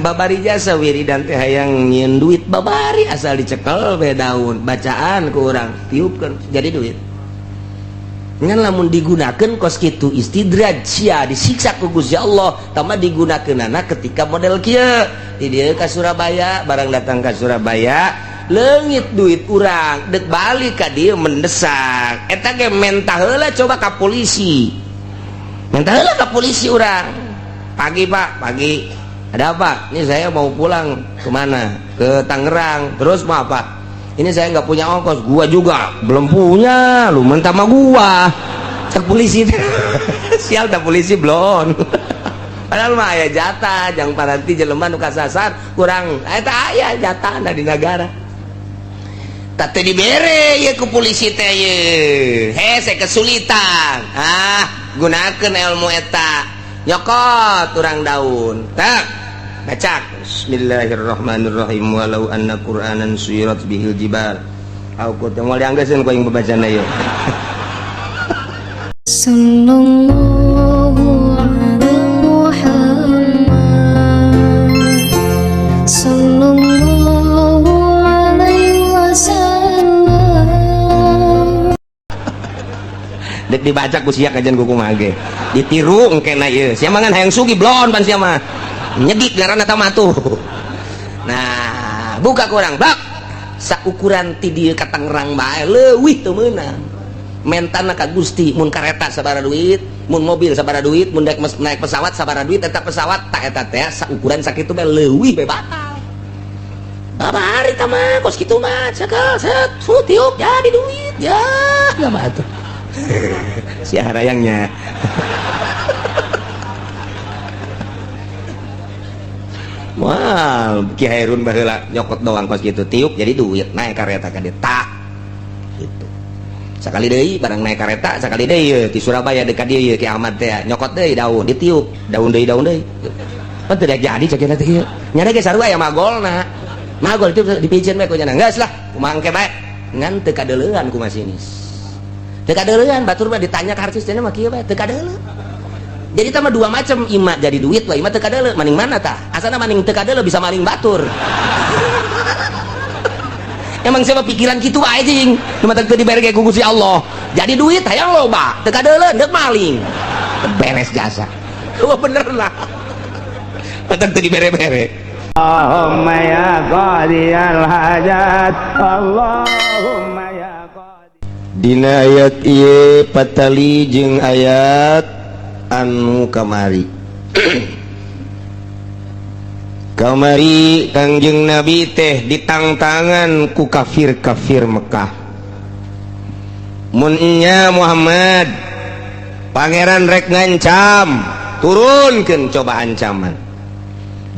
Babari jasa wiridan teh hayang nyieun duit babari asal dicekel we daun bacaan ku urang tiupkeun jadi duit. Ngan lamun digunakeun kos kitu istidraj sia disiksa ku Gusti Allah tambah digunakeunana ketika model kieu di dieu ka Surabaya barang datang ka Surabaya leungit duit urang dek balik ka dieu mendesak eta ge mentah heula coba ka polisi mentah heula ka polisi urang pagi Pak pagi ada apa ini saya mau pulang kemana ke Tangerang terus mau apa ini saya nggak punya ongkos gua juga belum punya lu mentah sama gua cek polisi sial tak polisi belum padahal mah aya jatah jang paranti jelema nu kasasar kurang eta aya jatah di negara tak teu dibere ye ku polisi teh ye hese kesulitan ah gunakeun ilmu eta nyokot urang daun tak baca bismillahirrahmanirrahim walau anna qur'anan suyirat bihil jibal aku teh moal dianggeuskeun ku aing babacana ieu. Sallallahu ala Muhammad sallallahu alaihi wasallam. Dek dibaca ku sia kajian ku kumaha ge ditiru engkena ieu sia mah ngan hayang sugih blon pan sia mah nyegik ngaranna ta mah tuh. Nah buka kurang bak saukuran ti dieu ka Tangerang bae leuwih teu meunang mentana ka Gusti mun kareta sabaraha duit mun mobil sabaraha duit mun daek naik pesawat sabaraha duit eta pesawat tak eta teh saukuran sakitu bae leuwih bae batal babari ta mah kos kitu mah cekel set tiup jadi duit ya mah atuh si harayangnya. Wah, Ki Hairun baheula nyokot doang kos kitu tiup jadi duit naik kareta ka dieu tah gitu. Sakali deui barang naik kareta sakali deui di Surabaya dekat dieu Ki Ahmad teh nyokot deui daun ditiup daun deui daun deui. Pan teu jadi cek teh ieu. Nya ge sarua aya magolna. Magol itu dipijieun bae ku nya geus lah kumaha engke bae ngan teu kadeuleuan ku masinis. Teu kadeuleuan batur mah ditanya ka artis teh mah kieu bae teu kadeuleu. Jadi tambah dua macam ima jadi duit lah ima teu kadeuleu maning mana tah asana maning teu kadeuleu bisa maling batur. Emang siapa pikiran kitu wae jing nu mata teu dibere ku Gusti Allah jadi duit hayang loba teu kadeuleu deuk maling beres jasa. Wah bener lah mata teu dibere-bere. Allahumma ya qadiyal hajat Allahumma ya qadi. Dina ayat ieu patali jeung ayat anu kamari. Kamari Kangjeng Nabi teh ditangtangan ku kafir-kafir Mekah. Mun nya Muhammad pangeran rek ngancam, turunkeun coba ancaman.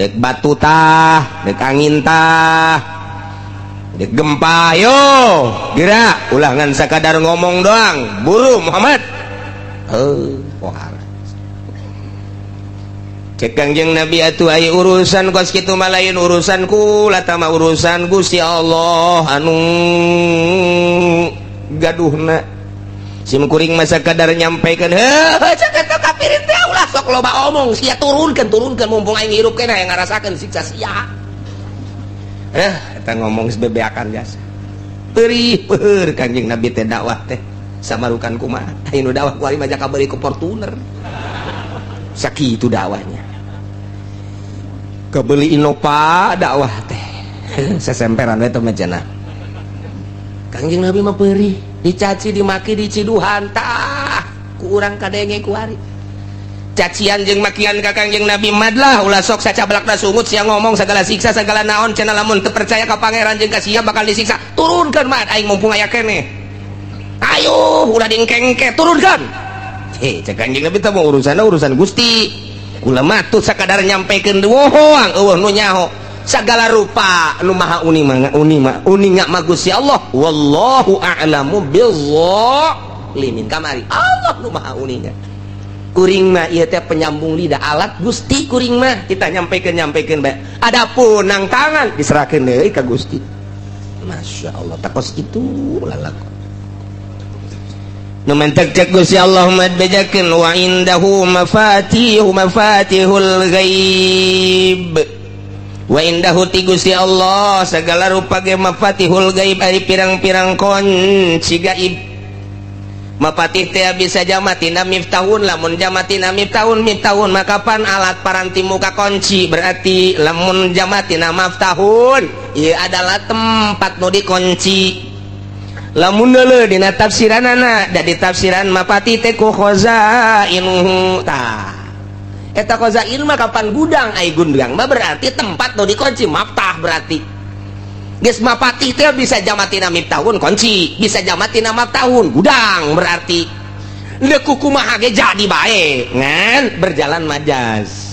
Dek batu tah, dek angin tah, dek gempa yo, gerak ulah ngan sakadar ngomong doang, buru Muhammad. Wah. Cek Kangjeng Nabi atuh aya urusan kos kitu mah lain urusan kula tah mah urusan Gusti Allah anu gaduhna. Sim kuring mah sakadar nyampaikan heuh cek eta kafirin teh ulah sok loba omong sia turunkeun turunkeun mumpung aing hirup keneh hayang ngarasakeun siksa sia. Eta ngomong geus bebeakan jasa. Perih peur Kangjeng Nabi teh dakwah teh samarukan kumaha aya nu dakwah ku ari mah kabari ku Fortuner. Sakitu dakwahnya. Kebeli Innova dakwah teh sesemperan we teh mah cenah. Kangjeng Nabi mah perih dicaci dimaki diciduhan tah ku urang kadenge ku ari. Cacian jeung makian ka Kangjeng Nabi madlah ulah sok sacablakna sungut sia ngomong segala siksa segala naon cenah lamun teu percaya ka pangeran jeung ka sia bakal disiksa. Turunkeun mah aing mumpung aya keneh. Ayo ulah dingkengke turunkeun. Heh cek Kangjeng Nabi teh mah urusanna urusan Gusti. Kula mah tuh sakadar nyampaikan doang eueuh nu nyaho segala rupa nu maha uni mah uni mah uni mah Gusti Allah wallahu a'lamu bizzalimin kamari Allah nu maha uninya kuring mah ieu teh penyambung lidah alat Gusti kuring mah kita nyampaikan bae adapun nang tangan diserahkeun deui ka Gusti. Masya Allah takos kitu lalakon nu mentek cek Gusti Allah mah bejakeun wa indahu mafatihul ghaib. Wa indahu, ti Gusti Allah segala rupa ge, mafatihul gaib, ari pirang-pirang kunci gaib. Mafatih teh bisa jamatina miftahun. Lamun jamatina miftahun, miftahun maka pan alat paranti muka kunci. Berarti lamun jamatina maftahun, ieu adalah tempat nu dikunci. Lamun deuleu dina tafsiranana, da ditafsiran mapatih teh ku khazainuhu. Tah, eta khazain mah kapan gudang. Ai gudang mah berarti tempat nu dikunci, maftah. Berarti geus mapatih teh bisa jamatina miftahun kunci, bisa jamatina maftahun gudang. Berarti deuk kumaha ge jadi bae, ngan berjalan majaz.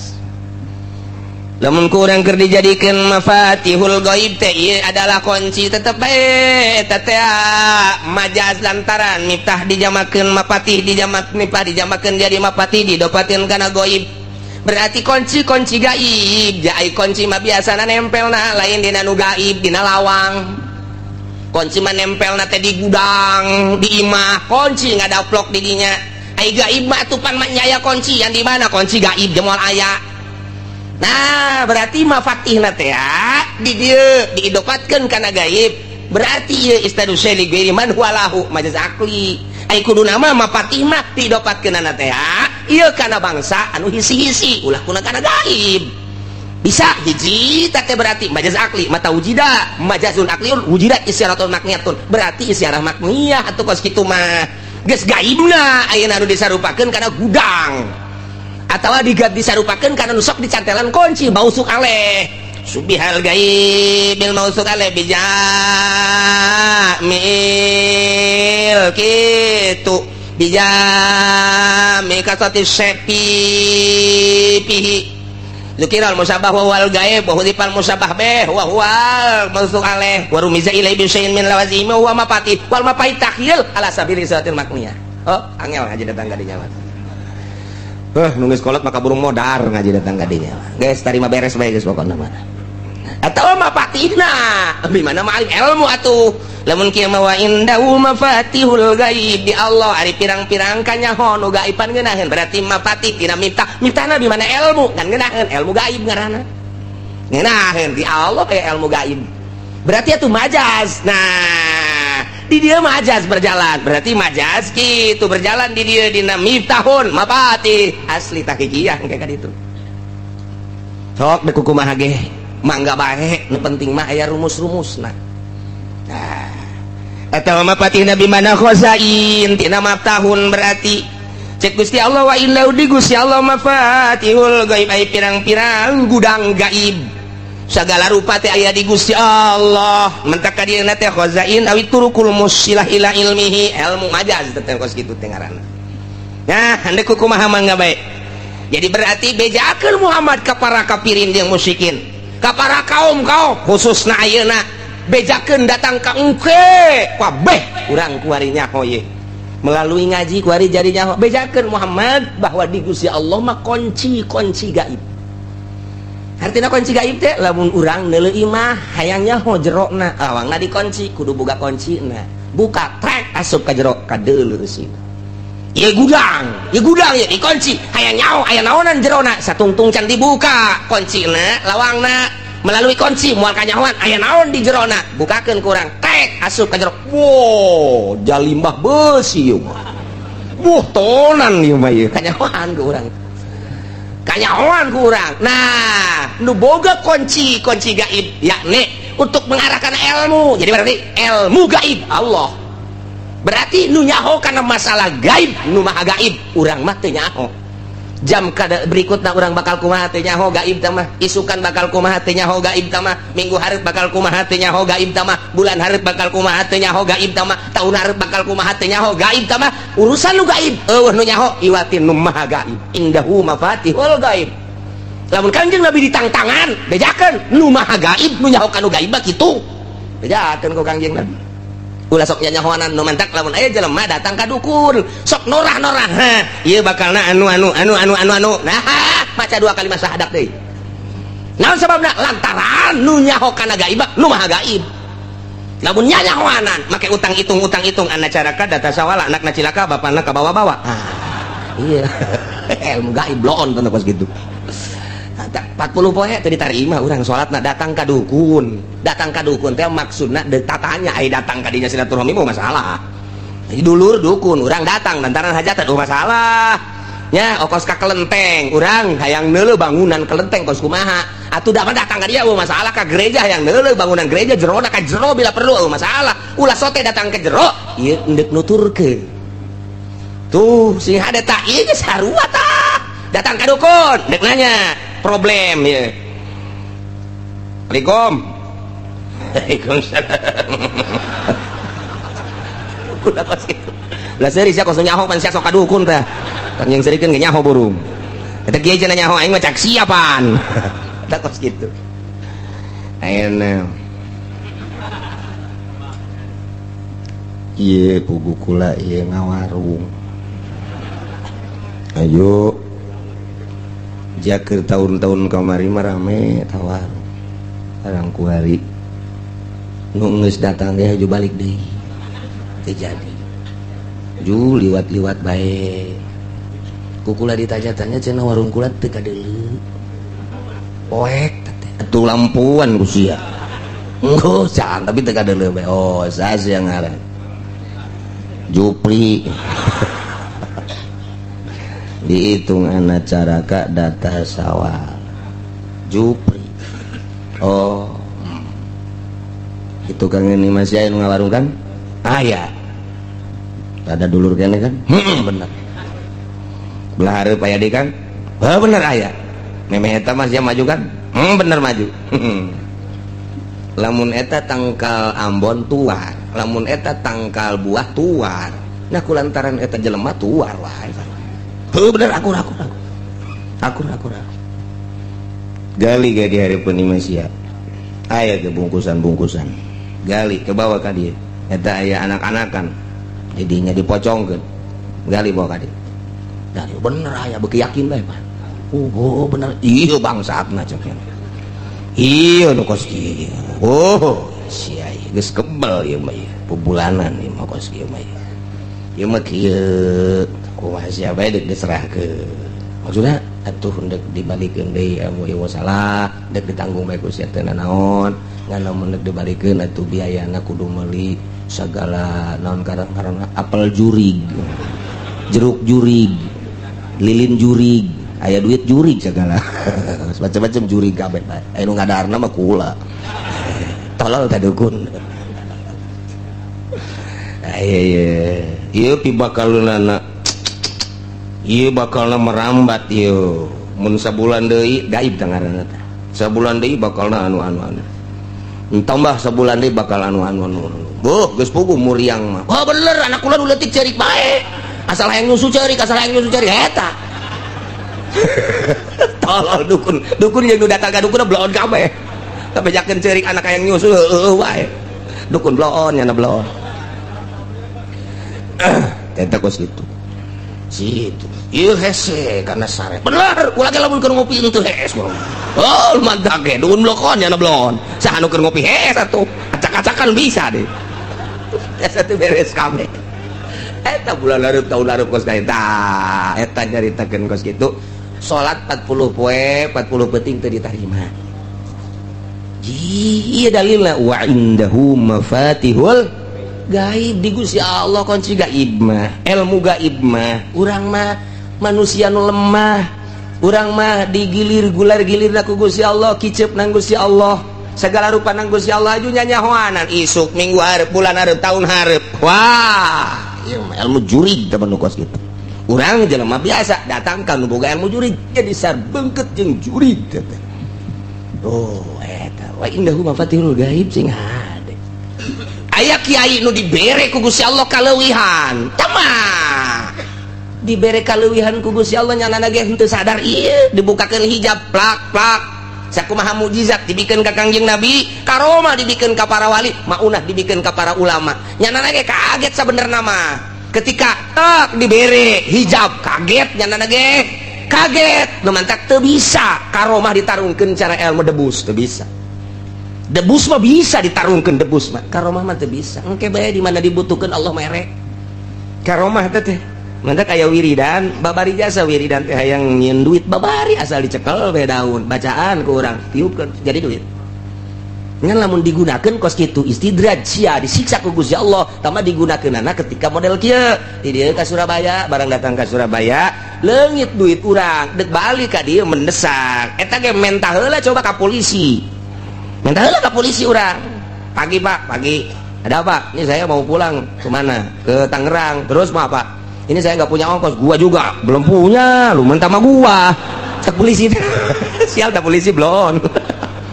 Lamun kurang keur dijadikeun mafatihul gaib teh ieu adalah kunci, tetep bae eta teh majaz, lantaran miftah dijamakeun mapatih, dijamak miftah dijamakeun jadi mapatih, didopatin kana gaib, berarti kunci-kunci gaib. Jai kunci mah biasana nempelna lain dina nu gaib, dina lawang. Kunci mah nempelna teh di gudang, di imah. Kunci ngadaplok di dinya. Ai gaib mah atuh pan mah aya kunci yang di mana kunci gaib jemoal aya. Nah, berarti mafatihna teh di dieu diidopatkeun kana gaib. Berarti ieu istadu syai li man huwa lahu, majaz akli. Ai kuduna mah mafatih mah diidopatkeunana teh ieu kana bangsa anu hisi-hisi, ulah kuna kana gaib. Bisa hiji teh berarti majaz akli mata wujida majazun akliun wujidat isyaratun makniyatun, berarti isyarah makniyah atuh kos kitu mah. Geus gaibna ayeuna anu disarupakeun kana gudang atau digat disarupakeun kana nu sok dicantelan kunci, mausuk aleh subihal gaibil mausuk aleh bijamil kitu, bijami kasati sepi pihi. Zukiral musabah wa wal gaib wa hudifal musabah bih wa huwal mausuk aleh wa rumiza ilai bi syai'in min lawazimi wa mapati wal mapai takhyil ala sabili salatil makniyah. Oh, angel ngaji datang ka dinya mah. Nunggu sekolah maka burung modar ngaji datang ka dinya. Guys, tarima beres bae geus pokona mah. Atau mafatihna di mana ma'alim ilmu atuh. Lamun kieu mah wa indahu mafatihul gaib, di Allah ari pirang-pirang kanyaho nu gaiban ngeunaheun. Berarti mafatih tina miftah, miftahna di mana ilmu kan ngeunaheun, ilmu gaib ngaranna. Ngeunaheun di Allah kayak ilmu gaib. Berarti atuh majaz. Nah, di dia majaz berjalan, berarti majaz gitu berjalan di dia dina miftahun mapatih asli tahqiqiyah kayak gitu. Sok dek kumaha ge mangga bae, nu penting mah aya rumus-rumusna. Nah, atau mapatih nabi mana khazain tina maftahun. Berarti cek Gusti Allah wa illa di Gusti Allah mafatihul gaib, ai pirang-pirang gudang gaib segala rupa teh aya di Gusti Allah. Mentak ka dieuna teh khazain awi turukul musilah ila ilmihi, ilmu majaz teh kos kitu teh ngaranna. Nah, handek kumaha mangga bae. Jadi berarti bejakeun Muhammad ka para kafirin jeung musyrikin, ka para kaum-kaum khususna ayeuna, bejakeun datang ka engke kabeh urang kuari nyaho ye. Melalui ngaji kuari jadi nyaho. Bejakeun Muhammad bahwa di Gusti Allah mah kunci-kunci gaib. Artinya kunci gaib teh lamun urang neuleuh imah hayang nyaho jerokna, lawangna dikunci, kudu buka kuncina. Buka trek asup ka jero kadeuleu eusina. Ieu gudang, ieu gudang ieu dikunci, hayang nyaho aya naonan jerona, satungtung can dibuka kuncina, lawangna melalui kunci moal kanyahoan aya naon di jerona. Bukakeun ku urang trek asup ka jero. Wow, jalimbah beusi ieu mah. Wuh, tonan ieu mah ieu kanyahoan ku urang. Kanyahoan ku urang. Nah, nu boga kunci kunci gaib yakni untuk mengarahkan ilmu. Jadi berarti ilmu gaib Allah. Berarti nu nyaho karena masalah gaib nu maha gaib, urang mah teu nyaho. Jam kada berikutna urang bakal kumaha teu nyaho gaib tah mah, isukan bakal kumaha teu nyaho gaib tah mah, minggu hareup bakal kumaha teu nyaho gaib tah mah, bulan hareup bakal kumaha teu nyaho gaib tah mah, tahun hareup bakal kumaha teu nyaho gaib tah mah. Urusan nu gaib eueuh nu nyaho iwatin nu maha gaib. Indahu mafatihul gaib. Lamun Kanjeng Nabi ditangtangan, bejakeun nu maha gaib, nu nyaho kanu gaib mah kitu. Bejakeun ku Kanjeng Nabi. Ulah sok nyanyahoanan. Nu mentak lamun aya jelema datang ka dukun sok norah-norah, ha ieu bakalna anu anu anu anu anu anu, nah maca dua kalimat syahadat deui. Naon sababna? Lantaran nu nyaho kana gaib nu maha gaib. Lamun nyanyahoanan make utang hitung, utang hitung, anak caraka data sawala, anakna cilaka, bapakna kabawa-bawa. Ah, iya ilmu gaib bloon tentu pas gitu. Nah, 40 poe teu ditarima urang salatna datang ka dukun. Datang ka dukun teh maksudna deuk tatanya ai datang ka dinya silaturahmi mah masalah. Dulur dukun urang datang lantaran hajatan oh masalah. Nya okos ka kelenteng urang hayang neuleuh bangunan kelenteng kos kumaha. Atuh da datang ka dia oh masalah ka gereja hayang neuleuh bangunan gereja jerona ka jero bila perlu oh masalah. Ulah sote datang ke jero ieu endek nuturkeun. Tuh sing hade tak ieu geus sarua tah. Datang ka dukun dek nanya problem ya. Assalamualaikum. Waalaikumsalam. Udah kos kitu. Lah seuri sia kos nyaho pan sia sok ka dukun teh. Kan yang serikeun ge nyaho burung. Eta kieu cenah nyaho aing mah cak siapan. Eta kos kitu. Ayeuna ieu pugu kula ieu ngawarung. Ayo jakir tahun-tahun kamari mah rame tawar. Arang kuari nu geus datang ge haju balik deui. Teu jadi. Ju liwat-liwat bae. Ku kula ditanya-tanya cenah warung kula teu kadeuleu. Poek teh atuh lampuan ku sia. Enggeus can tapi teu kadeuleu bae. Oh, saha yang ngaran? Jupri. Dihitung anak caraka data sawal Jupri. Oh itu kan ini masih aya nu ngawarung kan aya ada dulur kene kan bener belah hareup aya deui kan heuh bener aya memeh eta masih maju kan bener maju. Lamun eta tangkal ambon tuar, lamun eta tangkal buah tuar, nah kulantaran eta jelema tuar wae. Heuh bener akur akur akur. Akur akur akur. Gali ge di hareupeun imah sia. Aya ge bungkusan-bungkusan. Gali ke bawah ka dieu. Eta aya anak-anakan. Jadinya dipocongkeun. Gali bawa ka dieu. Gali bener aya beuki yakin bae, Pak. Oh, bener. Ieu bangsatna cek. Ieu nu kos kieu. Oh, sia geus kebel ieu mah ieu. Pubulanan ieu mah kos kieu mah ieu. Ieu mah kieu. Kumaha sia bae deuk diserahkeun. Maksudna atuh deuk dibalikeun deui amu ieu salah, deuk ditanggung bae ku sia teu nanaon. Ngan lamun deuk dibalikeun atuh biayana kudu meuli sagala naon karang-karangna apel jurig, jeruk jurig, lilin jurig, aya duit jurig segala. Macam-macam jurig kabeh bae. Aya nu ngadaharna mah kula. Tolol ka dukun. Aya ieu pibakaleunana ieu bakalna merambat ieu mun sabulan deui gaib tah ngaranna teh. Sabulan deui bakalna anu anu anu. Tambah sabulan deui bakal anu anu anu. Beuh geus puguh muriang mah. Oh bener anak kula nu leutik ceurik bae. Asal hayang nyusu ceurik, asal hayang nyusu ceurik eta. Tolol dukun. Dukun jeung nu datang ka dukun bloon kabeh. Kabejakeun ceurik anak hayang nyusu heueuh wae. Dukun bloon nyana bloon. Eta kos kitu. Situ. Ieu hese kana sare. Bener, kula ge lamun keur ngopi henteu hees. Oh, mantap ge, dukun blokon nyana bloon. Saha nu keur ngopi hees atuh. Acak-acakan bisa deh. Eta teh beres kabeh. Eta bulan hareup tahun hareup kos ka eta. Eta nyaritakeun kos kitu. Salat 40 poe, 40 peuting teu ditarima. Ieu dalilna wa indahu mafatihul gaib di Gusti Allah kunci gaib mah, ilmu gaib mah. Urang mah manusia nu lemah, urang mah digilir gular-gilirna ku Gusti Allah, kicep nang Gusti Allah, segala rupa nang Gusti Allah aju nyanyahoanan isuk minggu hareup, bulan hareup, tahun hareup. Wah, ieu mah ilmu jurig teh nu kos kitu. Urang jelema biasa datang ka nu boga ilmu jurig jadi sarbengket jeung jurig teh. Oh, eta wa indahu mafatihul gaib sing hade. Aya kiai nu dibere ku Gusti Allah kaleuwihan. Tamah. Dibere kaleuwihan ku Gusti Allah nyanana ge henteu sadar ieu dibukakeun hijab plak-plak. Sakumaha mukjizat dibikeun ka Kangjeng Nabi, karomah dibikeun ka para wali, maunah dibikeun ka para ulama. Nyanana ge kaget sabenerna mah. Ketika tak dibere hijab kaget nyanana ge kaget. Nu mantak teu bisa karomah ditarungkeun cara ilmu debus teu bisa. Debus mah bisa ditarungkeun debus mah, karomah mah teu bisa. Engke bae di mana dibutuhkeun Allah mere. Karomah teh teh Mantap aya wiridan babari jasa wiridan teh hayang nyieun duit babari asal dicekel we daun bacaan ku urang tiupkeun jadi duit. Ngan lamun digunakeun kos kitu istidraj sia disiksa ku Gusti Allah tambah digunakeunana ketika model kieu di dieu ka Surabaya barang datang ka Surabaya leungit duit urang dek balik ka dieu mendesak eta ge mentah heula coba ka polisi mentah heula ka polisi urang pagi Pak pagi ada apa ini saya mau pulang kemana ke Tangerang terus mau apa ini saya nggak punya ongkos gua juga belum punya lu mentah sama gua cek polisi sial tak polisi belum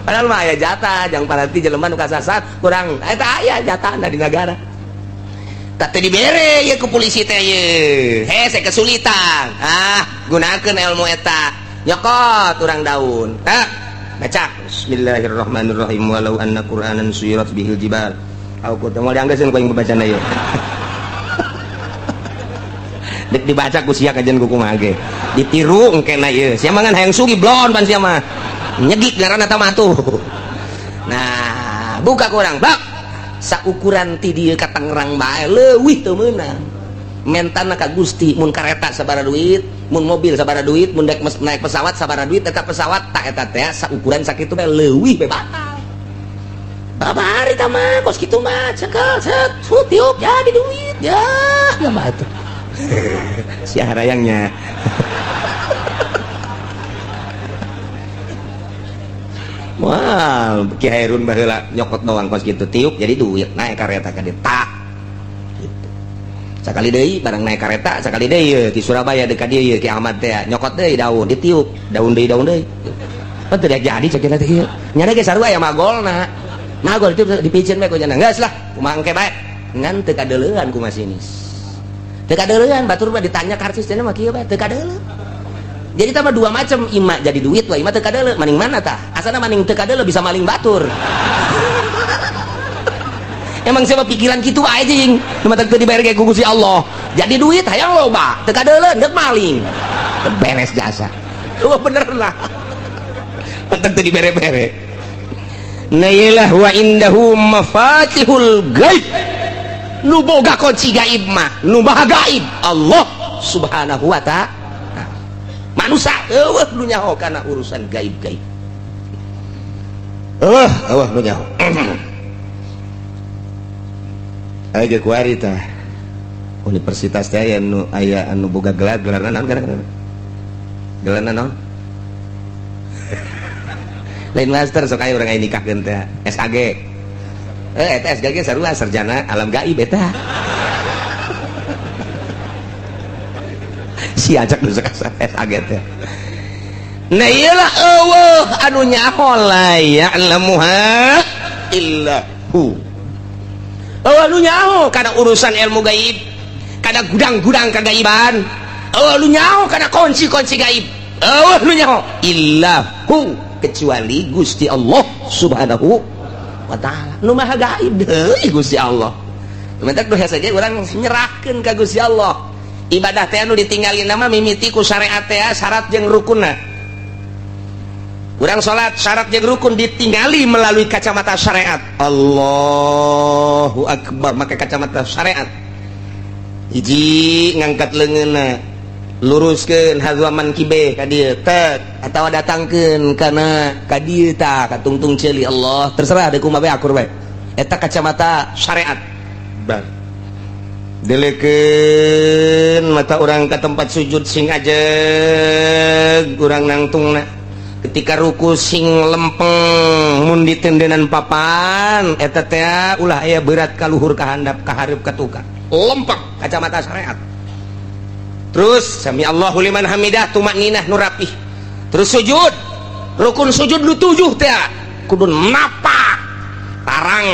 padahal mah aya jatah jang paranti jelema nu kasasar kurang eta aya jatahna di negara tak teu dibere ye ku polisi teh ye hese kesulitan ah gunakeun ilmu eta nyokot urang daun tah baca bismillahirrahmanirrahim walau anna qur'anan suyirat bihil jibal au kutu moal dianggeuskeun ku aing babacana ieu dek dibaca ku sia kajian ku kumaha ge ditiru engkena ieu sia mah ngan hayang sugih blon pan sia mah nyegik ngaranna tah mah tuh. Nah buka ku urang bak saukuran ti dieu ka Tangerang bae leuwih teu meunang mentana ka Gusti mun kareta sabaraha duit mun mobil sabaraha duit mun dek naik pesawat sabaraha duit eta pesawat tak eta teh saukuran sakitu bae leuwih bae batal babari tah mah kos kitu mah cekel set tiup jadi duit ya mah tuh si harayangnya. Wah, Ki Hairun baheula nyokot doang kos kitu tiup jadi duit naik kareta ka dieu tak gitu. Sakali deui barang naik kareta sakali deui di Surabaya deuk ka dieu ye Ki Ahmad teh nyokot deui daun ditiup daun deui daun deui. Pan teu jadi cek teh kieu. Nyana ge sarua aya magolna. Magol itu dipicen bae ku nya geus lah kumaha engke bae. Ngan teu kadeuleuan ku masinis. Teu kadeuleuan batur mah ditanya karcis cenah mah kieu bae teu kadeuleu. Jadi tambah dua macam ima jadi duit lah ima teu kadeuleu maning mana tah asana maning teu kadeuleu bisa maling batur. Emang siapa pikiran kitu bae jeung nu matak teu dibayar ge ku Gusti Allah. Jadi duit hayang loba teu kadeuleu deuk maling. Beres jasa. Wah bener lah. Penting teu dibere-bere. Na iyalah wa indahu mafatihul gaib. Nu boga kunci gaib mah, nu maha gaib Allah Subhanahu wa ta'ala. Manusia eueuh nu nyaho kana urusan gaib-gaib. Eueuh eueuh nu nyaho. Aya ge kuari tah. Universitas teh aya nu aya anu boga gelar gelarna naon kana? Gelarna naon? Lain master sok aya urang aya nikahkeun teh SAG. Eta SAG sarua sarjana alam gaib eta. Si ajak nu sok SAG teh. Nah iyalah eueuh anu nyaho la ya'lamuha illa hu. Eueuh nu nyaho kana urusan ilmu gaib, kana gudang-gudang kagaiban. Eueuh nu nyaho kana kunci-kunci gaib. Eueuh nu nyaho illa hu kecuali Gusti Allah Subhanahu wa ta'ala. Nu maha gaib deui Gusti Allah. Mentak nu hese ge urang nyerahkeun ka Gusti Allah. Ibadah teh anu ditinggalin nama mimiti ku syariat teh syarat jeung rukunna. Urang salat syarat jeung rukun ditinggali melalui kacamata syariat. Allahu akbar make kacamata syariat. Hiji ngangkat leungeunna, luruskeun hazuaman kibe ka dieu tek atawa datangkeun kana ka dieu tah ka tungtung ceuli Allah terserah deui kumaha bae akur bae. Eta kacamata syariat. Bar. Delekeun mata urang ka tempat sujud sing ajeg urang nangtungna. Ketika ruku sing lempeng mun ditendenan papan eta teh ulah aya berat ka luhur ka handap ka hareup ka tukang. Lempeng kacamata syariat. Terus sami Allahu liman hamidah tumakninah nu rapih. Terus sujud. Rukun sujud nu 7 teh kudu napak tarang.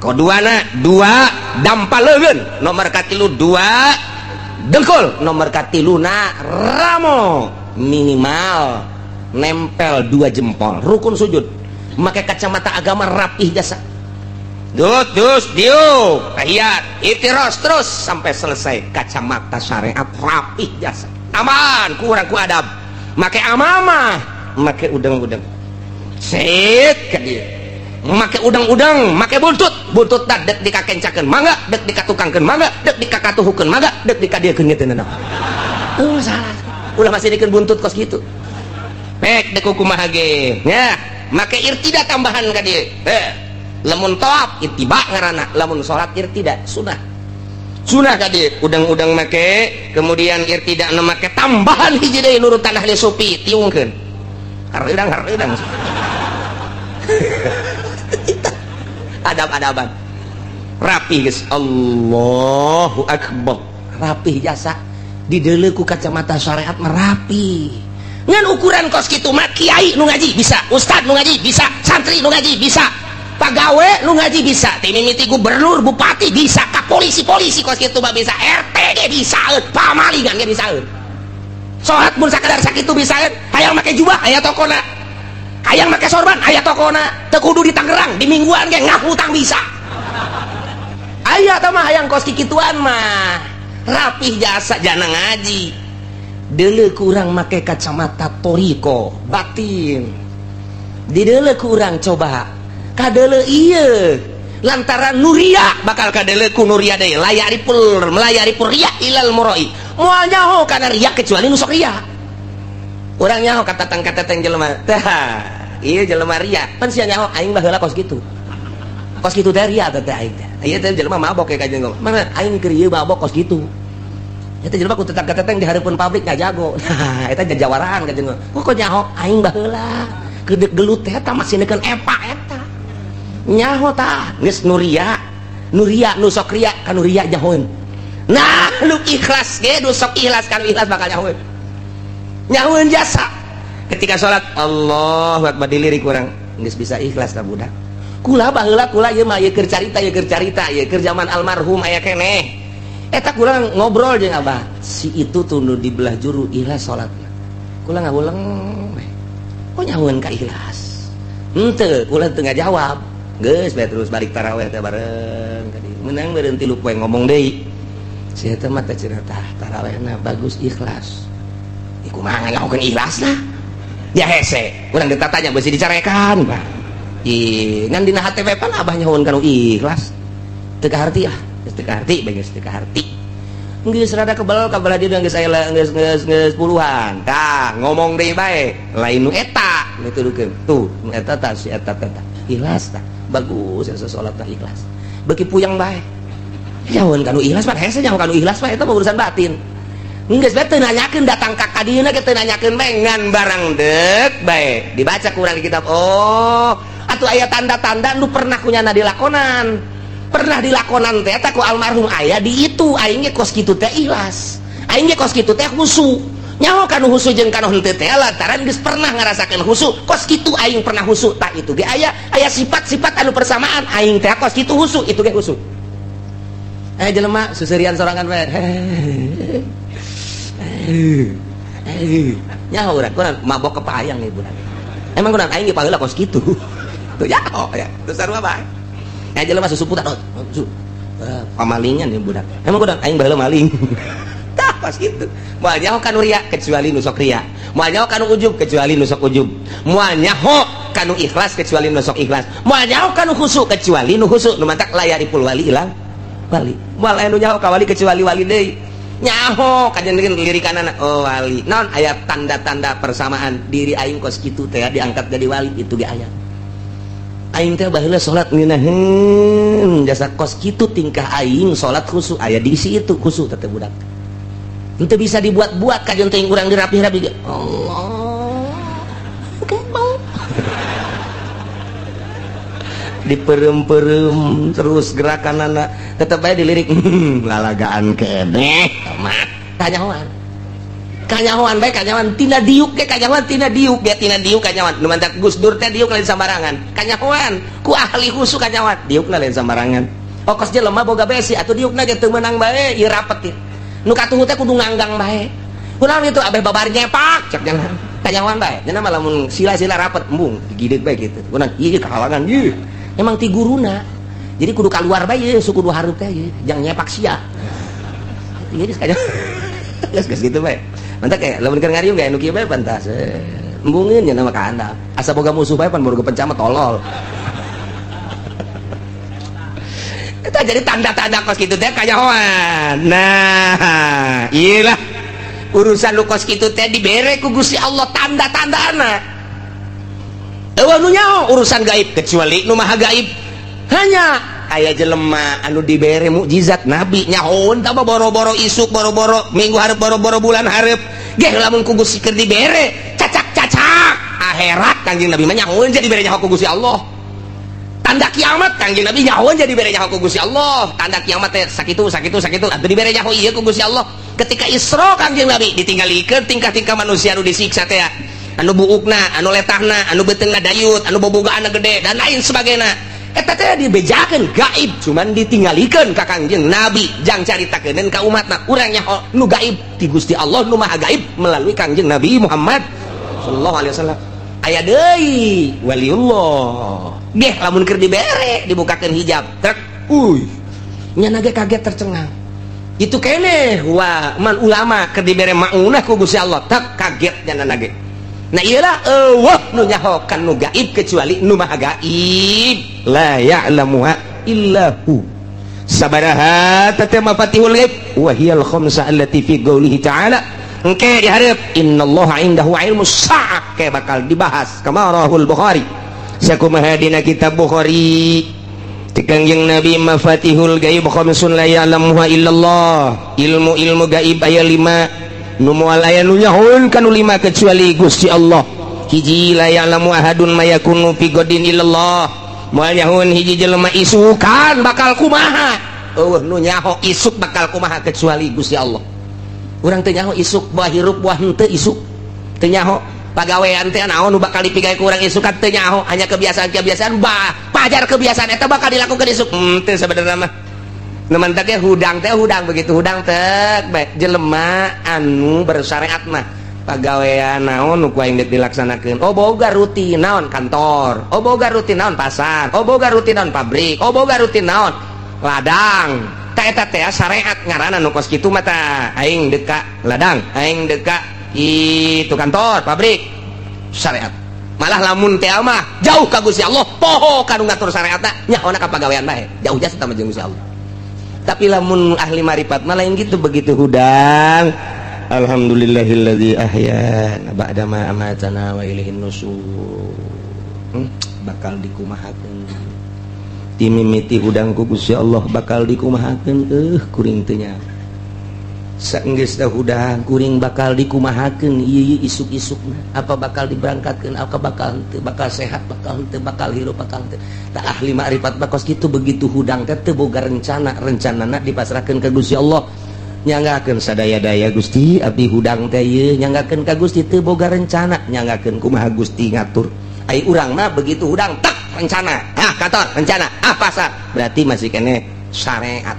Keduana 2 dampa leugeun, nomor katilu 2 dengkul, nomor katiluna ramo minimal nempel 2 jempol. Rukun sujud make kacamata agama rapih jasa. Dus dus diuk tahiyat itiros terus sampai selesai kacamata syariat rapih jasa. Aman kurang ku adab. Make amamah, make udeng-udeng. Set ka dieu. Make udang-udang, make buntut, buntut dah dek dikakencakeun mangga, dek dikatukangkeun mangga, dek dikakatuhukeun mangga, dek dikadiekeun ge teu nanaon. Oh, salah. Ulah masih dikeun buntut kos kitu. Pek dek kumaha ge. Nya, make irtida tambahan ka dieu. Lamun tawaf ittiba ngaranna, lamun salat irtida sunah. Sunah ka dieu, udang-udang make, kemudian irtida nu make tambahan hiji deui nurutan ahli sufi tiungkeun. Hareudang-hareudang. Adab-adaban rapi guys. Allahu akbar, rapih jasa dideuleu ku kacamata syariat merapi. Ngan ukuran kos kitu mah kiai nu ngaji bisa, ustad nu ngaji bisa, santri nu ngaji bisa, pagawe nu ngaji bisa, ti mimiti gubernur, bupati bisa, ka polisi-polisi kos kitu mah bisa, RT ge bisa, pamalingan ge bisa. Salat mun sakadar sakitu bisa, hayang make jubah aya tokona, hayang make sorban aya tokona, teu kudu di Tangerang, di mingguan ge ngahutang bisa. Aya tah mah hayang kos kikituan mah rapih jasa jana ngaji. Deuleu kurang make kacamata toriko batin, dideuleu kurang coba kadeuleu ieu lantaran nuria bakal kadeuleu ku nuria deui layaripul melayaripul riya ilal muroi moal nyaho kana riya kecuali nu sok riya. Urang nyaho katatang-katatang jelema tah ieu jelema riya pan sia nyaho aing baheula kos kitu. Kos kitu teh riya teh aing teh. Ieu teh jelema mabok ya kajeun ngomong. Mana aing keur ieu mabok kos kitu. Eta jelema ku tetang-kateteng di hareupeun pabrik ngajago. Nah, eta jajawaraan kajeun ngomong. Kok nyaho aing baheula geudek gelut teh eta masih neukeun epa eta. Nyaho tah geus nu riya, nu riya nu sok riya ka nu riya nyahoeun. Nah, nu ikhlas ge nu sok ikhlas ka nu ikhlas bakal nyahoeun. Nyahoeun jasa. Ketika salat Allahu akbar dilirik urang geus bisa ikhlas ka budak. Kula baheula kula ieu mah ieu keur carita ieu keur carita ieu keur zaman almarhum aya keneh. Eta kula ngobrol jeung abah, si itu tuh nu di belah juru ikhlas salatna. Kula ngahuleng we. Kok nyahoeun ka ikhlas? Henteu, kula teu ngajawab. Geus bae terus balik taraweh teh bareng ka dieu. Meunang beureun 3 poe ngomong deui. Si eta mah teh cenah tah tarawehna bagus ikhlas. Iku mah nyahokeun ikhlas lah. Ya hese, urang ditatanya beusi dicarekan, Pak. Ih, ngan dina hate we pan abah nyahoeun kanu ikhlas. Teu kaharti ah, geus teu kaharti bae geus teu kaharti. Geus rada kebel ka belah dieu geus aya geus geus geus puluhan. Tah, ngomong deui bae, lain nu eta dituduhkeun. Tuh, nu eta tah si eta teh. Ikhlas tah. Bagus ya salat tah ikhlas. Beuki puyeng bae. Nyahoeun kanu ikhlas pan hese nyaho kanu ikhlas mah eta mah urusan batin. Geus bae teu nanyakeun datang ka kadieuna ge teu nanyakeun bae ngan barang deuk bae. Dibaca ku urang di kitab. Oh, atuh aya tanda-tanda nu pernah kunyana dilakonan. Pernah dilakonan teh eta ku almarhum aya di itu aing ge kos kitu teh ikhlas. Aing ge kos kitu teh khusu. Nyaho kanu khusu jeung kanu henteu teh lantaran geus pernah ngarasakeun khusu. Kos kitu aing pernah khusu tah itu ge aya aya sifat-sifat anu persamaan aing teh kos kitu khusu itu ge khusu. Jelema susurian sorangan bae. Nyaho urang kurang mabok kepayang ieu budak. Emang kurang aing ge paheula kos kitu. Tuh nyaho ya. Terus sarua bae. Jelema susuputan pamalingan ya budak. Emang kurang aing baheula maling. Tah pas kitu. Moal nyaho kanu riya kecuali nu sok riya. Moal nyaho kanu ujub kecuali nu sok ujub. Moal nyaho kanu ikhlas kecuali nu sok ikhlas. Moal nyaho kanu khusu kecuali nu khusu. Nu mantak layaripul wali ilang wali. Moal aya nu nyaho ka wali kecuali wali deui. Nyaho kajen lirikanana oh wali. Naon aya tanda-tanda persamaan diri aing kos kitu teh diangkat jadi wali itu ge aya. Aing teh baheula salat ngeunaheun jasa kos kitu tingkah aing salat khusu aya di si itu khusu teh budak. Henteu bisa dibuat-buat kajen teh urang dirapih-rapi ge. Allah. Kebal. Diperem-perem terus gerakanana tetep bae dilirik lalagaan keneh mah kanyahoan. Kanyahoan bae kanyahoan tina diuk ge kanyahoan tina diuk ge tina diuk kanyahoan nu mantak Gus Dur teh diuk lain sambarangan kanyahoan ku ahli khusu kanyahoan diukna lain sambarangan okos jelema boga besi atuh diukna ge teu meunang bae ieu rapet ieu nu katuhu teh kudu nganggang bae kunaon itu abeh babar nyepak cek jangan kanyahoan bae nya mah lamun sila-sila rapet embung digideug bae kitu kunaon ieu kahalangan ieu emang ti guruna jadi kudu kaluar bae ieu suku dua hareup teh ieu jang nyepak sia ieu geus kanyahoan geus geus kitu bae. Mantap kayak lamun keur ngariung kayak nu kieu bae pantas. Embungeun nya nama ka handap. Asa boga musuh bae pan boga pencamat tolol. Eta jadi tanda-tanda kos kitu teh kanyahoan. Nah, iyalah urusan nu kos kitu teh dibere ku Gusti Allah tanda-tandana. Eueuh nu nyaho urusan gaib kecuali nu maha gaib. Hanya aya jelema anu dibere mukjizat nabi nyahoun tah boro-boro isuk, boro-boro minggu hareup, boro-boro bulan hareup. Geh lamun ku Gusti keur dibere cacak-cacak akhirat Kangjeng Nabi mah nyahoun jadi bere nyaho ku Gusti Allah. Tanda kiamat Kangjeng Nabi nyahoun jadi bere nyaho ku Gusti Allah. Tanda kiamat teh sakitu sakitu sakitu atuh dibere nyaho ieu ku Gusti Allah. Ketika Isra Kangjeng Nabi ditinggalikeun tingkah-tingkah manusia anu disiksa teh, anu buukna, anu letahna, anu beuteungna dayut, anu bobogaanna gede dan lain sebagainya. Eta teh dibejakeun gaib, cuman ditinggalikeun ka Kangjeng Nabi jang caritakeun ka umatna. Urang nyaho nu gaib ti Gusti Allah nu maha gaib melalui Kangjeng Nabi Muhammad sallallahu alaihi wasallam. Aya deui waliullah. Geh lamun keur dibere dibukakeun hijab, trek, uy. Nya ge kaget tercengang. Itu keneh wa man ulama keur dibere maunah ku Gusti Allah, tak kaget nya ge. Nah iyalah eueuh nu nyaho kan nu gaib kecuali nu maha gaib. La ya'lamuha illa hu. Sabaraha teh mafatihul ghaib wa hiyal khamsa allati fi qoulihi ta'ala. Engke dihareup innallaha indahu ilmus saah ke bakal dibahas kama rahul Bukhari. Sakumaha dina kitab Bukhari. Ti Kangjeng Nabi mafatihul ghaib khamsun la ya'lamuha illallah. Ilmu-ilmu gaib aya 5. Nu moal aya nu nyahoun kanu 5 kecuali Gusti Allah. Hiji la ya'lamu ahadun ma yakunu fi godin illallah. Moal nyahoun hiji jelema isukan bakal kumaha. Eueuh nu nyaho isuk bakal kumaha kecuali Gusti Allah. Urang teu nyaho isuk buah hirup buah henteu isuk. Teu nyaho pagawean teh naon nu bakal dipigawe ku urang isukan teu nyaho, hanya kebiasaan-kebiasaan bah pajar kebiasaan eta bakal dilakukan isuk. Teu sabenerna mah. Nu mantak ge hudang teh hudang begitu hudang teh bae jelema anu bersyariat mah pagawean naon nu ku aing deuk dilaksanakeun. Oh boga rutin naon kantor, oh boga rutin naon pasar, oh boga rutin naon pabrik, oh boga rutin naon ladang. Ta eta teh syariat ngaranna nu kos kitu mah tah aing deuk ka ladang, aing deuk ka itu kantor, pabrik, syariat. Malah lamun teh mah jauh ka Gusti Allah, poho ka nu ngatur syariatna, nyaona ka pagawean bae, jauh jasa tah jeung Gusti Allah. Tapi lamun ahli marifat mah lain gitu, begitu hudang alhamdulillahilladzi ahyana ba'da ma amatana wa ilaihin nusur. Bakal dikumahakeun timimiti hudang ku Gusti Allah bakal dikumahakeun kuring teu nya. Saenggeus teh hudang kuring bakal dikumahakeun ieu isuk-isukna, apa bakal diberangkatkeun, apa bakal henteu, bakal sehat, bakal henteu, bakal hirup, bakal henteu. Tah ahli ma'rifat mah kos kitu begitu hudang teh teu boga rencana, rencanana dipasrahkeun ka Gusti Allah. Nyanggakeun sadaya-daya Gusti abdi hudang teh ieu, nyanggakeun ka Gusti teu boga rencana, nyanggakeun kumaha Gusti ngatur. Ai urang mah begitu hudang tak rencana, ah kantor rencana, ah pasar, berarti masih keneh syariat.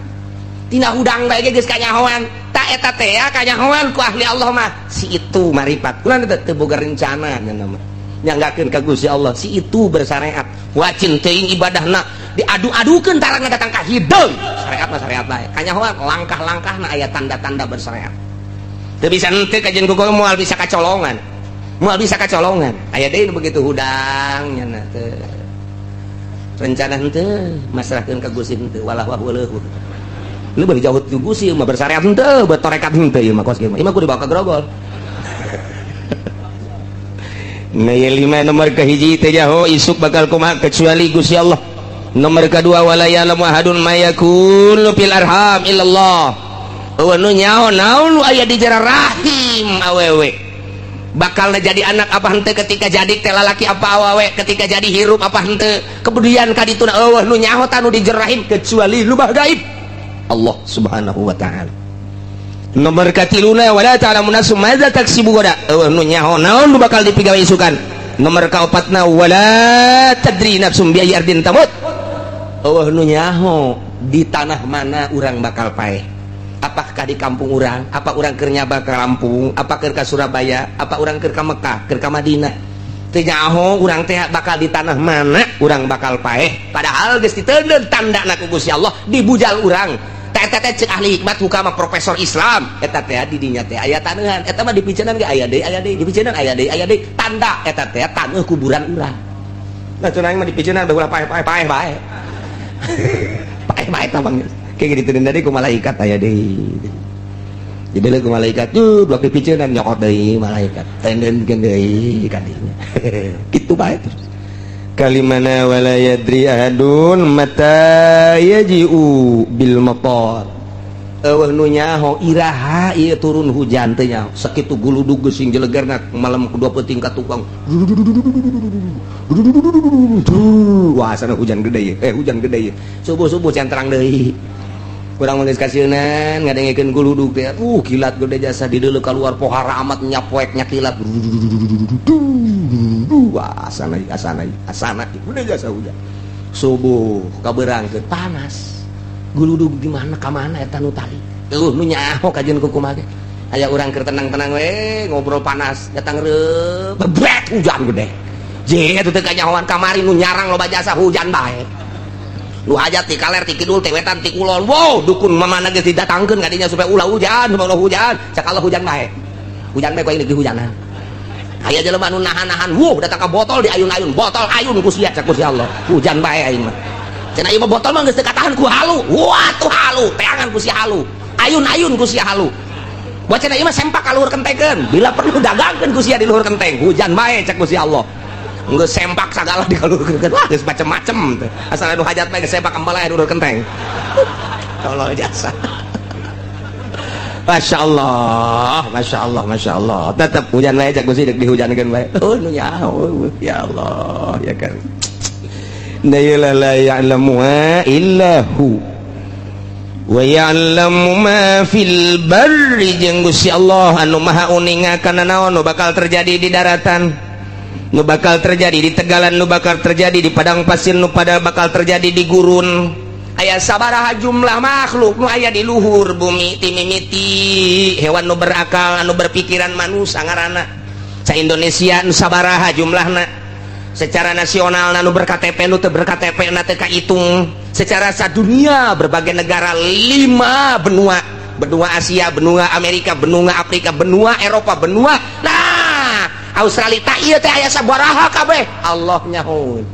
Tina hudang bae ge geus kanyahoan. Ta eta teh kanyahoan ku ahli Allah mah si itu marifat. Kulan teh teu boga rencana nya mah. Nyanggakeun ka Gusti Allah si itu bersyariat. Wacin teuing ibadahna diadu-adukeun tarangna datang ka hideung. Syariat mah syariat bae. Kanyahoan langkah-langkahna aya tanda-tanda bersyariat. Teu bisa henteu kajian ku moal bisa kacolongan. Moal bisa kacolongan. Aya deui nu begitu hudang nya teh. Rencana henteu masrahkeun ka Gusti henteu walah wah leuhur. Lu bari jauh tu Gusti mah bersyariat henteu, bertorekat henteu ieu mah kos kieu mah. Ieu mah kudu dibawa ka grogol. Nah, ieu 5 nomor kahiji teh jaho isuk bakal kumaha kecuali Gusti Allah. Nomor kedua wala ya'lamu ahadun ma yakunu fil arham illallah. Eueuh nu nyaho naon nu aya di jero rahim awewe. Bakal jadi anak apa henteu ketika jadi teh lalaki apa awewe, ketika jadi hirup apa henteu. Kemudian ka dituna eueuh nu nyaho tanu di jero rahim kecuali nu maha gaib. Allah Subhanahu wa ta'ala. Nomor katiluna wala ta'lamu nafsum madza taksibu gada. Eueuh nu nyaho naon nu bakal dipigawe isukan. Nomor kaopatna wala tadri nafsum bi ayyi ardin tamut. Eueuh nu nyaho di tanah mana urang bakal paeh. Apakah di kampung urang, apa urang keur nyaba ka Lampung, apa keur ka Surabaya, apa urang keur ka Mekah, keur ka Madinah. Teu nyaho urang teh bakal di tanah mana urang bakal paeh. Padahal geus diteundeun tandana ku Gusti Allah dibujal urang. Eta teh cek ahli hikmat hukama profesor Islam eta teh di dinya teh aya taneuhan eta mah dipiceunan ge aya deui aya deui dipiceunan aya deui aya deui tanda eta teh taneuh kuburan urang. Nah cenah mah dipiceunan bae ulah paeh paeh paeh bae. Paeh bae eta bang. Kayak gitu tadi ku malaikat aya deui. Jadi leuh ku malaikat tuh blok dipiceunan nyokot deui malaikat. Tendenkeun deui ka dinya. Kitu bae terus. Kalimana wala yadri ahadun mata yaji'u bil matar. Eueuh nu nyaho iraha ieu turun hujan teh nyaho. Sakitu guludug geus sing jelegerna malam kedua peuting ka tukang. Wah, sana hujan gede ye. Hujan gede ye. Subuh-subuh can terang deui. Urang mah geus kasieunan ngadengekeun guludug teh. Kilat gede jasa di deuleu kaluar pohara amat nyapoek nya kilat. Wah, asana asana asana gede jasa hujan. Subuh kabeurangkeun panas. Guludug di mana ka mana eta nu tadi. Eueuh nu nyaho kajeun ku kumaha ge. Aya urang keur tenang-tenang we ngobrol panas datang reup bebret hujan gede. Je eta teh kanyahoan kamari nu nyarang loba jasa hujan bae. Nu hajat ti kaler ti kidul ti wetan ti kulon. Wow, dukun mamana geus didatangkeun ka dinya supaya ulah hujan, supaya ulah hujan. Cak Allah hujan bae. Hujan bae ku aing dihujanan. Aya jelema nu nahan-nahan, wuh datang ka botol diayun-ayun, botol ayun ku sia cak ku si Allah. Hujan bae aing mah. Cenah ieu mah botol mah geus teu katahan ku halu. Wah tuh halu, teangan ku si halu. Ayun-ayun ku si halu. Buat cenah ieu mah sempak ka luhur kentekeun. Bila perlu dagangkeun ku sia di luhur kenteng. Hujan bae cak ku si Allah. Geus sempak sagala di luhur kenteng. Wah geus macem-macem teh. Asal anu hajat mah geus sempak kembali di luhur kenteng. Allah jasa. Masya Allah, Masya Allah, Masya Allah. Tetap hujan bae cak ku si deuk dihujankeun bae. Oh nu nyaho ya Allah ya kan. La ya'lamuha illa hu wa ya'lamu ma fil barri jeung Gusti Allah anu maha uninga kana naon nu bakal terjadi di daratan, nu bakal terjadi di tegalan, nu bakal terjadi di padang pasir, nu pada bakal terjadi di gurun. Aya sabaraha jumlah makhluk nu aya di luhur bumi ti mimiti hewan nu berakal anu berpikiran manusia ngaranna. Sa Indonesia nu sabaraha jumlahna. Secara nasional nu ber-KTP nu teu ber-KTP na teu kahitung. Secara sadunia berbagai negara 5 benua, benua Asia, benua Amerika, benua Afrika, benua Eropa, benua nah Australia tak ieu teh aya sabaraha kabeh Allah nyahoeun.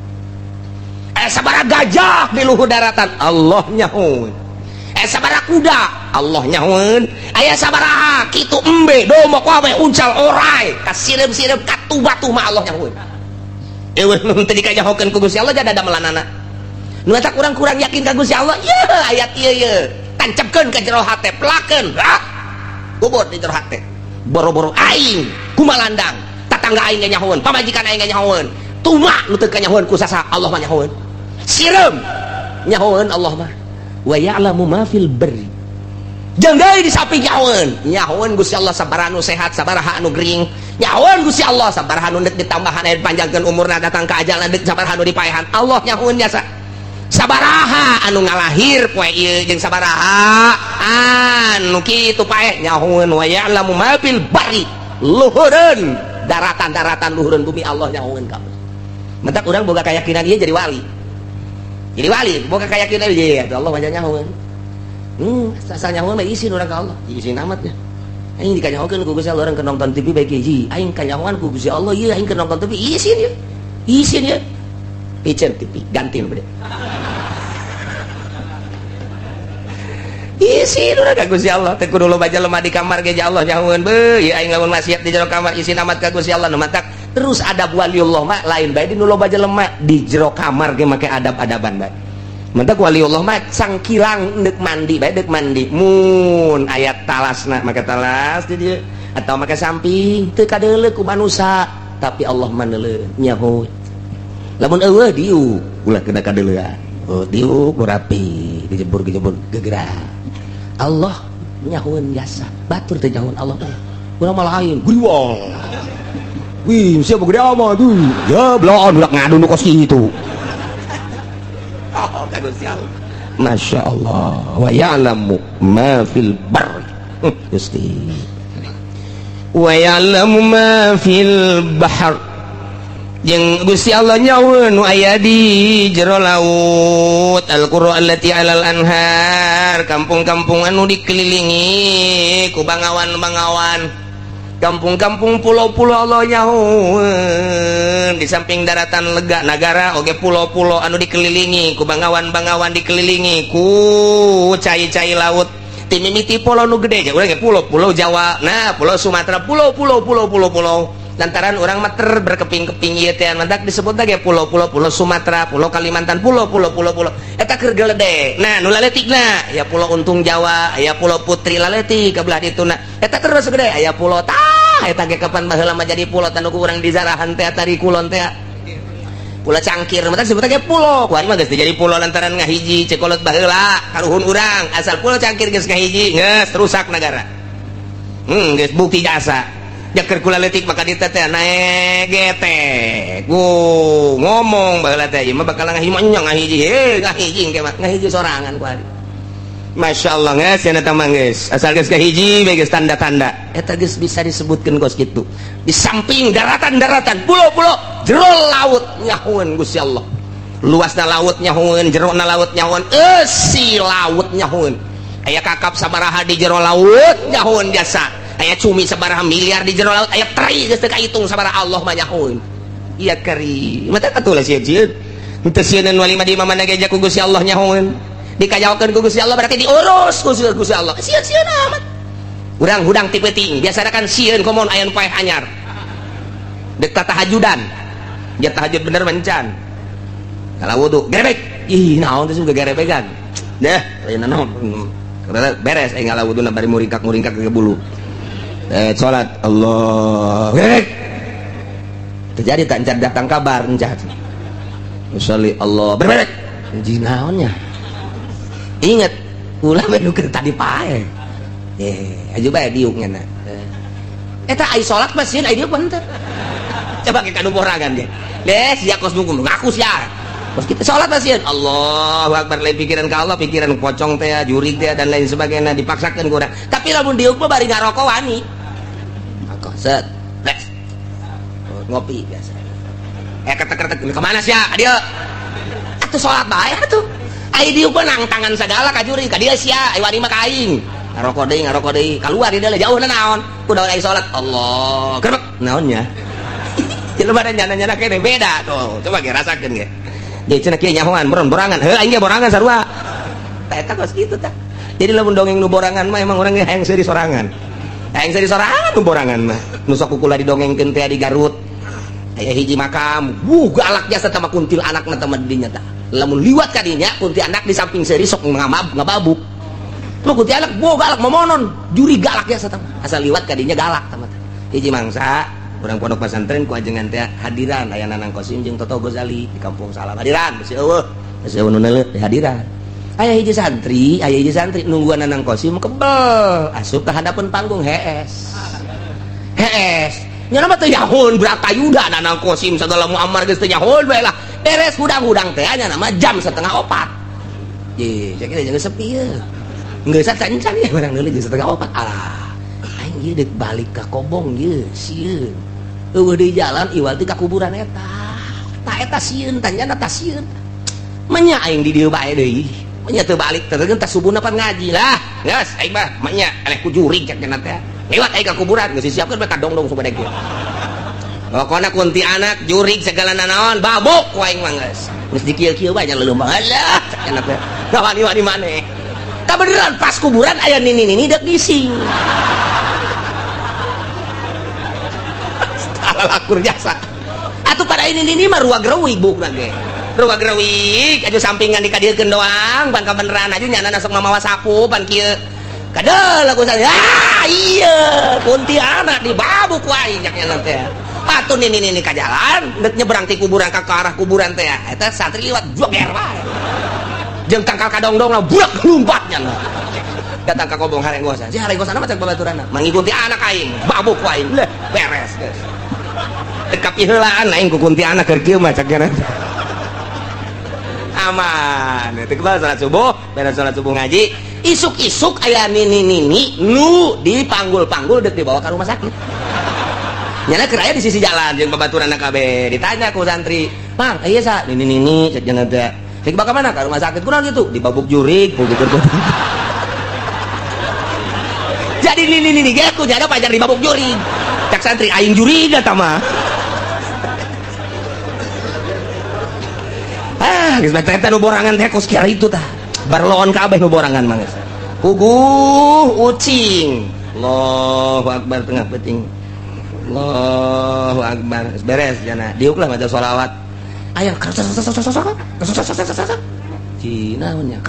Aya sabaraha gajah di luhur daratan Allah nyahoeun. Aya sabaraha kuda Allah nyahoeun. Aya sabaraha kitu embe domba kabeh uncal orai kasireum-sireum katu batu mah Allah nyahoeun. Eueuh nu teu dikanyahokeun ku Gusti Allah jada damelanana. Nu eta kurang-kurang yakin ka Gusti Allah, yeuh ayat ieu yeuh. Tancapkeun ka jero hate, pelakeun. Kubur di jero hate. Boro-boro aing kumalandang, tatangga aing ge nyahoeun, pamajikan aing ge nyahoeun. Tuma nu teu kanyahoeun ku saha Allah mah nyahoeun. Sireum nyahoeun Allah mah. Wa ya'lamu ma fil barri. Jeung deui di samping nyahoeun, nyahoeun Gusti Allah sabaraha nu sehat, sabaraha anu gering. Nyahoeun Gusti Allah sabaraha nu deuk ditambahan aya dipanjangkeun umurna datang ka ajalna deuk sabaraha nu dipaehan. Allah nyahoeun jasa. Sabaraha anu ngalahir poe ieu jeung sabaraha anu kitu paeh nyahoeun wa ya'lamu ma fil barri. Luhureun daratan-daratan luhureun bumi Allah nyahoeun kabeh. Mentak urang boga keyakinan ieu jadi wali. Jadi wali boga keyakinan ieu ya Allah mah nyahoeun. Asal nyahoeun mah izin urang ka Allah. Izin amatnya. Aing dikanyahokeun ku Gusti Allah urang keur nonton TV bae hiji. Aing kanyahoan ku Gusti Allah ieu aing keur nonton TV izin ieu. Izin ieu. Piceun TV ganti nu bede. Izin urang ka Gusti Allah teh kudu loba jelema di kamar ge Allah nyahoeun beuh ieu aing lamun maksiat di jero kamar izin amat ka Gusti Allah nu matak terus adab waliullah mah lain bae di nu loba jelema di jero kamar ge make adab-adaban bae. Mentak waliullah mah cangkilang deuk mandi bae deuk mandi mun aya talasna make talas di dieu atau make samping teu kadeuleu ku manusa tapi Allah mah neuleuh nyaho. Lamun eueuh diuk ulah kena kadeuleuan. Oh diuk rapi dijebur-jebur gegerak. Allah nyahoeun jasa batur teh nyahoeun Allah. Urang mah lain guriwang. Wih, siapa gede amat tuh. Ya belaan ulah ngadu nu kos kitu. Oh, Gusti Allah. Masya Allah. Wa ya'lamu ma fil barri. Gusti. Wa ya'lamu ma fil bahr. Jeung Gusti Allah nyahoeun nu aya di jero laut. Al-qura allati 'alal anhar, kampung-kampung anu dikelilingi ku bangawan-bangawan. Kampung-kampung pulau-pulau Allah nyahoeun. Di samping daratan lega nagara oge pulau-pulau anu dikelilingi ku bangawan-bangawan, dikelilingi ku cai-cai laut. Timimiti pulau nu gede urang ge pulau, Pulau Jawa, nah Pulau Sumatera, pulau-pulau pulau-pulau pulau. Lantaran urang mah ter berkeping-keping ieu teh mantak disebut lagi pulau-pulau, Pulau Sumatera, Pulau Kalimantan, pulau-pulau pulau-pulau eta keur gelede. Nah, nu laletikna ya Pulau Untung Jawa, aya Pulau Putri laletik ka belah dituna, eta terus gede aya pulau tah eta ge kapan baheula mah jadi pulau tanu ku urang dizarahan teh tari kulon teh Pulau Cangkir, mata disebut ge pulau. Kuari mah geus jadi pulau lantaran ngahiji cekolot baheula karuhun urang. Asal Pulau Cangkir geus ngahiji, geus rusak negara. Geus bukti jasa. Jaker kula leutik maka dieu teh naek getek. Ku ngomong baheula teh ieu mah bakal ngahiji mah nya ngahiji. Heh, ngahiji engke mah ngahiji sorangan kuari. Masya Allah geus cenah teh mah geus. Asal geus ngahiji bae geus tanda-tanda. Eta geus bisa disebutkeun kos kitu. Di samping daratan-daratan, pulau-pulau, jero laut nyahoeun Gusti Allah. Luasna laut nyahoeun, jerona laut nyahoeun, eusi laut nyahoeun. Aya kakap sabaraha di jero laut nyahoeun jasa. Aya cumi sabaraha miliar di jero laut, aya teri geus teu kahitung sabaraha, Allah mah nyahoeun. Iya kari. Mata atuh lah sieun-sieun. Henteu sieun wali mah di mana ge ku Gusti Allah nyahoeun. Dikajaokeun ku Gusti Allah berarti diurus ku Gusti Allah. Sieun-sieun amat. Urang hudang ti peuting, biasana kan sieun komo aya nu paeh anyar. Dek tahajudan. Dia tahajud bener mencan. Kalau wudu, gerebek. Ih, naon teh juga gerebegan. Deh, lain naon. Beres aing ngala wudu bari muringkak-muringkak ke bulu. Salat Allah. Gerebek. Terjadi tak encar datang kabar encar. Usolli Allah. Berbek. Ji naonnya? Ingat, ulah we nu tadi pae. Aju bae diuk nya. Eta ai salat mah sieun ai diuk mah henteu. Coba ke kanu borangan ge. Deh, sia kos nunggu ngaku sia. Kos kita salat mah sieun. Allahu akbar, lain pikiran ka Allah, pikiran pocong teh, jurig teh dan lain sebagainya dipaksakeun ku urang. Tapi lamun diuk mah bari ngarokok wani. Rokok set. Beres. Ngopi biasa. Ketek-ketek kemana sia? Ka dieu. Atuh salat bae atuh. Ai diuk mah nang tangan sagala ka jurig, ka dieu sia, ai wani mah ka aing. Ngarokok deui, keluar di dalam jauh naon. Kudu ai salat. Allah. Gerbek naonnya? Jelema nyana-nyana kene beda tuh. Coba ge rasakeun ge. Jadi cenah kieu nyahoan borangan. Heuh aing ge borangan sarua. Tah eta kos kitu tah. Jadi lamun dongeng nu borangan mah emang urang ge hayang seuri sorangan. Hayang seuri sorangan nu borangan mah. Nu sok kukula didongengkeun teh di Garut. Aya hiji makam, wuh galak jasa tama kuntil anakna tama dinya tah. Lamun liwat ka dinya kunti anak di samping seuri sok ngamab ngababuk. Lu kunti anak wuh galak momonon, juri galak jasa tama. Asal liwat ka dinya galak tama. Hiji mangsa urang pondok pesantren ku ajengan teh hadiran aya Nanang Kosim jeung Toto Gozali di Kampung Salam hadiran besi eueuh besi eueuh nu neuleuh di hadiran. Aya hiji santri nungguan Nanang Kosim kebel asup ka handapeun panggung hees hees nya mah teu nyahoun Bratayuda Nanang Kosim segala Muammar geus teu nyahoun bae lah. Beres hudang-hudang teh nya nama jam 3.30. Ye, saya kira jangan sepi ya. Geus sacan ya barang deui jam 3.30. Alah, aing ieu deuk balik ka Kobong ieu sieun. Eueuh di jalan iwal ti ka kuburan eta. Ta eta sieun tanyana ta sieun. Menya aing di dieu bae deui. Menya teu balik teh teh subuhna pan ngaji lah. Geus aing mah menya eleh ku jurig cek cenah teh. Lewat aing ka kuburan geus disiapkeun bae kadongdong supaya kieu. Pokona kunti anak jurig segala nanaon babuk ku aing mah geus. Geus dikieu-kieu bae nya leuleumang alah cek cenah teh. Wani-wani maneh. Tah beneran pas kuburan aya nini-nini dek gising. Lakur jasa. Atuh pada ini mah ruag reuwig bukna ge. Ruag reuwig aju sampingan dikadiekeun doang, pan kabeneran aju nyana sok mamawa sapu pan kieu. Kadeuh lagu saya. Ah iya, kuntilanak dibabuk ku aing cak nya teh. Atuh nini-nini ka jalan, deuk nyebrang ti kuburan ka arah kuburan teh. Eta santri liwat joger wae. Jeung tangkal kadongdong lah burak lumpat nya. Datang ka Kobong harenggosan. Si harenggosan mah cek babaturanna. Mangikuti anak aing, babuk ku aing. Leh, beres geus. Tekap heulaan aing ku kuntilanak keur kieu mah cak nya. Aman. Teu kebal salat subuh, beres salat subuh ngaji, isuk-isuk aya nini-nini nu dipanggul-panggul deuk dibawa ka rumah sakit. Nyana keur aya di sisi jalan jeung babaturanna kabeh. Ditanya ku santri, "Mang, ieu sa nini-nini cek cenah teh. Cek bakal mana ka rumah sakit? Kunaon kitu?" Dibabuk jurig, puguh. Jadi nini-nini ge ku nyana pajar dibabuk jurig. Cak santri aing juriga tah mah. Ah, geus bae eta nu borangan teh kos kieu itu tah. Barloon kabeh nu borangan mah geus. Puguh ucing. Allahu akbar tengah peuting. Allahu akbar. Geus beres jana. Diuk lah maca sholawat. Aya Cina nya.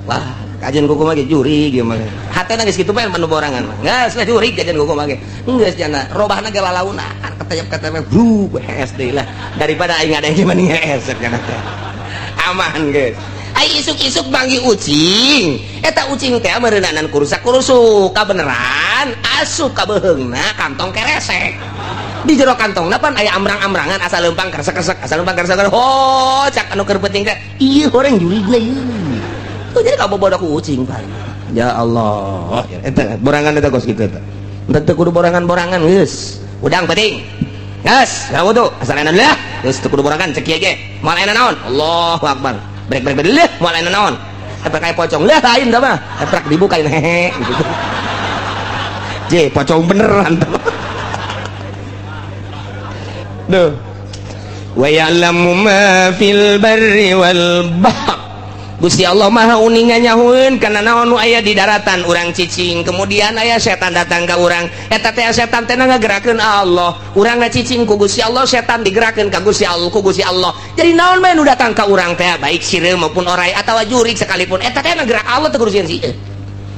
Wah, kajian kuku mah juri ieu mah. Hatena geus kitu bae manu borangan mah. Geus lah juri kajian kuku mah ge. Geus jana robahna ge lalaunan ketayap-ketayap bru hees deui lah. Daripada aing ada yang mending hees jana teh. Aman geus. Ai isuk-isuk manggih ucing. Eta ucing teh meureunanan kurusak-kurusuk kabeneran asup ka beuheungna kantong keresek. Di jero kantongna pan aya amrang-amrangan asa leumpang kresek-kresek, asa leumpang kresek. Ho, cak anu keur penting teh. Ieu horeng jurigna ieu. Tuh jadi kabobodo ku ucing paling. Ya Allah, eta borangan eta kos kitu eta. Teu kudu borangan-borangan geus. Udang penting. Geus, wudu, asal enak lah. Geus teu kudu borangan cek kieu ge. Moal enak naon? Allahu akbar. Brek brek brek leuh moal enak naon? Eta kayak pocong leuh lain tah mah. Eprak dibukain hehe gitu. Je, pocong beneran tah. Duh. Wa ya'lamu ma fil barri wal bahr. Gusti Allah Maha uninga nyahueun kana naon nu aya di daratan urang cicing, kemudian aya setan datang ka urang, eta teh setan teh ngagerakeun Allah, urang cicing ku Gusti Allah, setan digerakeun ka Gusti Allah ku Gusti Allah. Jadi naon bae nu datang ka urang teh baik sireum maupun orai atawa jurik sekalipun eta teh ngagerak Allah teu kudu sieun sieun.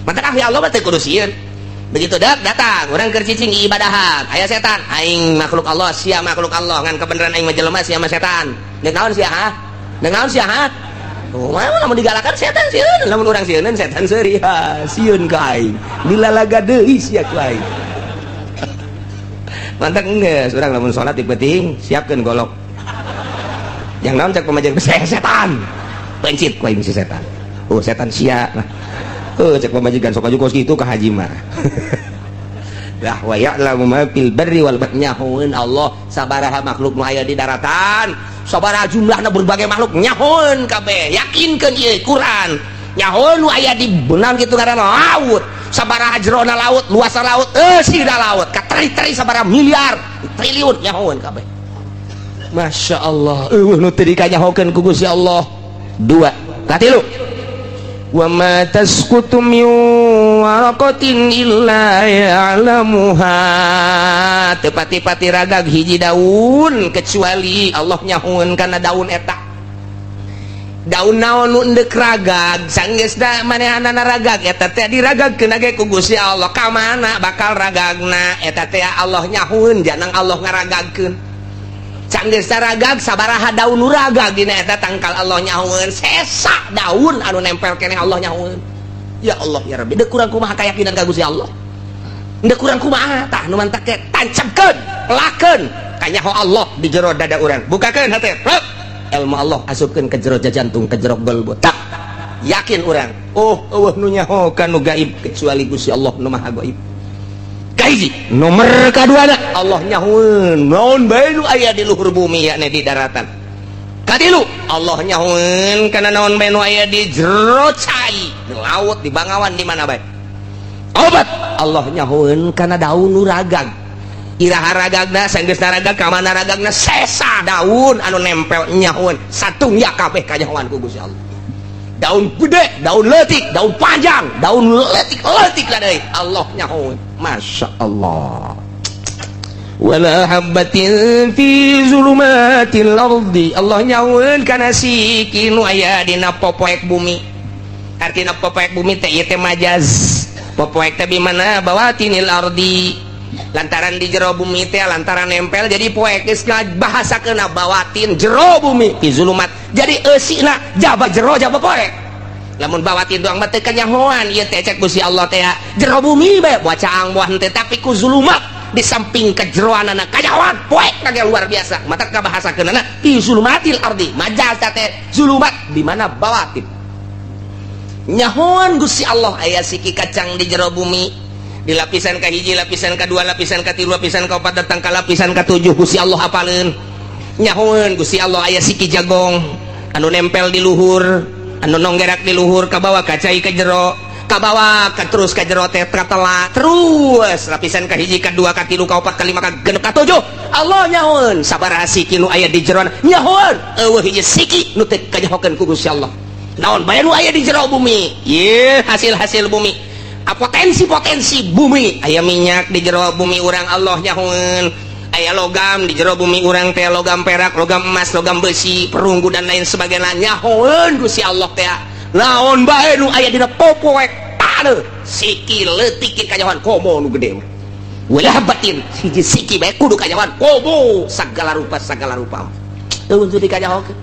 Mantap ahli Allah mah teu kudu sieun. Begitu dak datang urang keur cicing ibadahan, aya setan, aing makhluk Allah, sia makhluk Allah, ngan kebenaran aing mah jelema sia mah setan. Deuk naon sia ha? Deuk naon sia ha? Oh, lamun digalakan setan sieun, lamun urang sieuneun setan seuri, ha, sieun ka aing. Dilalaga deui sia ku aing. Mantap geus, urang lamun salat di peuting siapkeun golok. Yang naon cak pamajikan saya setan. Pencit ku aing si setan. Oh, setan sia. Nah. Oh, cek pamajikan sok aju kos kitu ka haji mah. Lah wa ya'lamu ma fil barri wal bahri, nyahoeun Allah sabaraha makhluk nu aya di daratan. Sabaraha jumlahna berbagai makhluk nyahoeun kabeh, yakinkeun ieu Quran. Nyahoeun nu aya di beunang kitu ngaranna laut, sabaraha jerona laut, luasna laut, eusina laut, kateri-teri sabaraha miliar, triliun nyahoeun kabeh. Masya Allah, eueuh nu teu dikanyahokeun ku Gusti Allah. Dua, katilu. Wa ma tasqutu min waraqatin illa ya'lamuha. Teu pati-pati ragag hiji daun kecuali Allah nyahueun kana daun eta. Daun naon nu endek ragag, sanggeusna manehanana ragag eta teh diragagkeun ge ku Gusti Allah. Ka mana bakal ragagna eta teh Allah nyahueun, janang Allah ngaragagkeun. Sanggeusna ragag sabaraha daun nu ragag dina eta tangkal Allah nyahueun, sesa daun anu nempel keneh Allah nyahueun. Ya Allah ya Rabbi, deuk kurang kumaha keyakinan ka Gusti Allah. Deuk kurang kumaha tah nu mantak teh tancapkeun, pelakeun kanyaho Allah di jero dada urang. Bukakeun hate, rep. Ilmu Allah asupkeun ke jero jantung, ke jero kalbu. Tak yakin urang. Oh, eueuh nu nyaho ka nu gaib kecuali Gusti Allah nu Maha Gaib. Kahiji, nomor kaduana Allah nyahueun naon bae nu aya di luhur bumi yakni di daratan. Katilu, Allah nyahueun kana naon bae nu aya di jero cai, di laut, di bangawan, di mana bae. Obat, Allah nyahueun kana daun nu ragag. Iraha ragagna, sanggeusna ragag, ka mana ragagna, sesa daun anu nempel nyahueun, satungya kabeh kanyahoan ku Gusti Allah. Daun gede, daun leutik, daun panjang, daun leutik-leutik lah deui. Allah nyahueun. Masya Allah. Wala habbatin fi zulumatil ardi. Allah nyahueun kana siki nu aya dina popoek bumi. Artina popoek bumi teh ieu teh majaz. Popoek teh di mana bawatinil ardi. Lantaran di jero bumi teh lantaran nempel jadi poek geus bahasakeun bawatin jero bumi fi zulumat. Jadi eusina jaba jero jaba poek. Lamun bawatin doang mah teu kanyahoan ieu teh cek Gusti Allah teh jero bumi bae buah caang buah henteu tapi ku zulumat di samping kejeroanana kanyahoan poek kage luar biasa. Mata kabahasakeunana fi zulumatil ardi majaz teh zulumat di mana bawatin. Nyahoan Gusti Allah aya siki kacang di jero bumi. Di lapisan ka hiji, lapisan ka dua, lapisan ka tilu, lapisan ka opat, datang ka lapisan ka tujuh Gusti Allah apaleun. Nyahoeun Gusti Allah aya siki jagong anu nempel di luhur, anu nonggerak di luhur ka bawah ka cai ka jero. Kabawa ka terus ka jero teh katela terus lapisan ka hiji, ka dua, ka tilu, ka opat, ka lima, ka genep, ka tujuh. Allah nyahoeun sabaraha siki nu aya di jero, nyahoeun euweuh hiji siki nu teu kanyahokeun ku Gusti Allah. Naon bae nu aya di jero bumi ye, hasil-hasil bumi, potensi-potensi bumi, aya minyak di jero bumi urang, Allah nyahoeun. Aya logam di jero bumi urang teh, logam perak, logam emas, logam besi, perunggu, dan lain sebagainya, nyahoeun Gusti Allah teh. Naon bae nu aya dina popoek taneuh, siki leutik ge kanyahoan, komo nu gede mah. Wala habbatin, hiji siki bae kudu kanyahoan, komo sagala rupa, sagala rupa euweuh teu dikanyahokeun.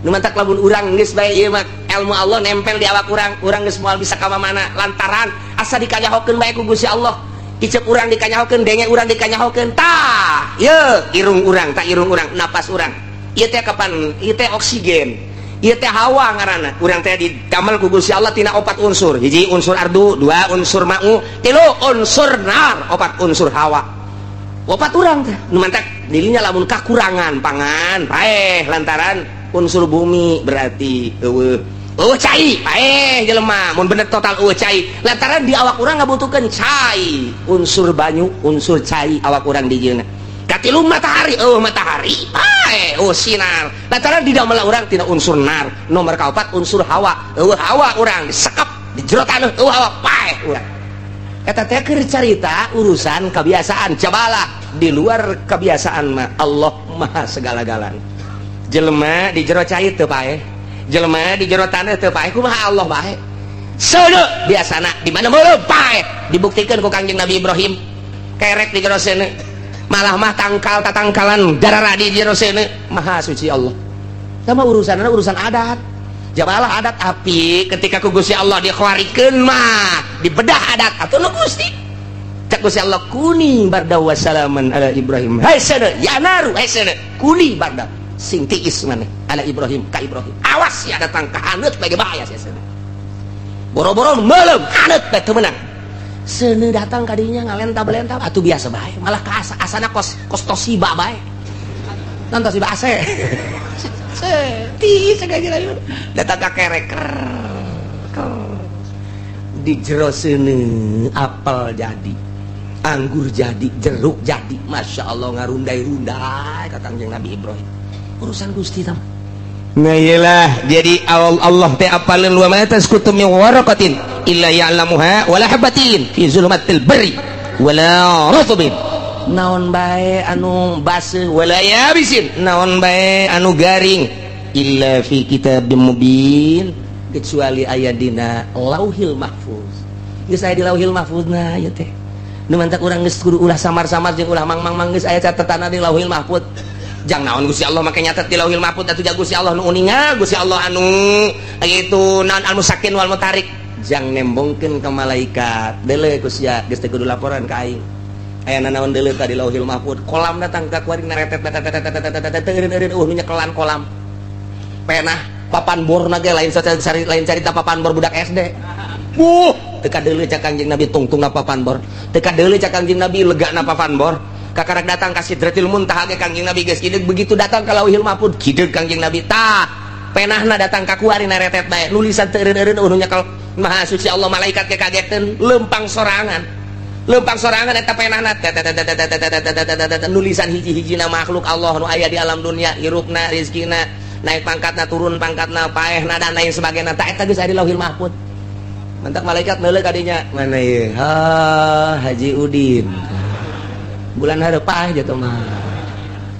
Nu mantak lamun urang geus bae ieu mah ilmu Allah nempel di awak urang, urang geus moal bisa ka mana, lantaran asa dikanyahokeun bae ku Gusti Allah. Icep urang dikanyahokeun, denge urang dikanyahokeun. Tah ye irung urang, tah irung urang, napas urang ieu teh kapan ieu teh oksigen, ieu teh hawa ngaranna. Urang teh didamel ku Gusti Allah tina opat unsur: hiji unsur ardu, dua unsur ma'u, tilu unsur nar, opat unsur hawa. Opat urang teh. Nu mantak dirinya lamun kakurangan pangan paeh, lantaran unsur bumi berarti euweuh, euweuh cai paeh jelema mun bener total euweuh cai, lantaran di awak urang ngabutuhkeun cai, unsur banyu, unsur cai awak urang dijieunna. Katilu matahari, euweuh matahari paeh, euweuh sinar, lantaran di damel urang tina unsur nar. Nomor kaopat unsur hawa, euweuh hawa urang disekep di jero taneuh, euweuh hawa paeh urang. Eta teh keur carita urusan kebiasaan. Jabalah di luar kebiasaan mah Allah maha segala-galana. Jelema di jero cai teu paeh, jelema di jero taneuh teu paeh, kumaha Allah bae? Seuneu biasana di mana meureum paeh. Dibuktikan ku Kangjeng Nabi Ibrahim, kerek di jero seuneu, malah mah tangkal tatangkalan darara di jero seuneu. Maha suci Allah. Sama urusan urusan adat, jabalah adat api ketika ku Gusti Allah dikhawarikeun mah dibedah adat atuh nu Gusti. Cak Gusti Allah, kuni barda wa salaman ala Ibrahim. Hai seuneu ya naru, hai seuneu, kuni barda, sing tiis maneh, ala Ibrahim, ka Ibrahim. Awas ya datang ka haneut bae, bahaya sia seuneu. Boro-boro meuleum, haneut bae teu meunang. Seuneu datang kadinya ngalentap-lentap atuh biasa bae, malah ka asa asana kos kos Toshiba bae. Non Toshiba AC. Tiis segala datang ka kerek di jero seuneu, apel jadi, anggur jadi, jeruk jadi, masya Allah, ngarundai-rundai ka Kangjeng Nabi Ibrahim. Urusan Gusti tam. Nah iyalah, jadi Allah teh apalin wa ma tasqutu min waraqatin illa ya'lamuha wala habatin fi zulumatil barri wala ratbin, naon bae anu baseuh, wala yabisin, naon bae anu garing, illa fi kitabim mubin, kecuali aya dina Lauhil Mahfuz. Geus aya di Lauhil Mahfuz. Nah ieu teh nu mantak urang geus kudu ulah samar-samar jeung ulah mang-mang-mang, geus aya catetanna di Lauhil Mahfuz. Jang naon Gusti Allah make nyatet di Lauhil Mahfuz atuh? Gusti Allah nu uninga, Gusti Allah anu itu naon, al musakin wal mutarik, jang nembongkeun ka malaikat deuleu ku sia, geus teu kudu laporan ka aing. Aya nanaon deuleu ka di Lauhil Mahfuz. Kolam datang ka kuari naretet eureun-eureun, nu nyekelan kolam penah papan bor ge lain cari, lain carita papan bor budak SD. Buh, teu kadeuleu cak Kangjeng Nabi tungtungna papan bor, teu kadeuleu cak Kangjeng Nabi legana papan bor. Kakarak datang ka Sidratil Muntaha ge Kangjeng Nabi geus kideug. Begitu datang ka Lauhil Mahfuz, kideug Kangjeng Nabi. Tah penahna datang ka kuari naretet bae, nulisan teu eureun-eureun, nu nyekel. Maha suci Allah, malaikat ge kageteun, lempang sorangan, lempang sorangan eta penahna, nulisan hiji-hijina makhluk Allah nu aya di alam dunia, hirupna, rezekina, naik pangkatna, turun pangkatna, paehna, dan lain sebagainya. Tak eta geus aya di Lauhil Mahfuz. Mantak malaikat neuleuh kadinya, mana ieu? Ha, Haji Udin bulan hareup paeh jatuh mah.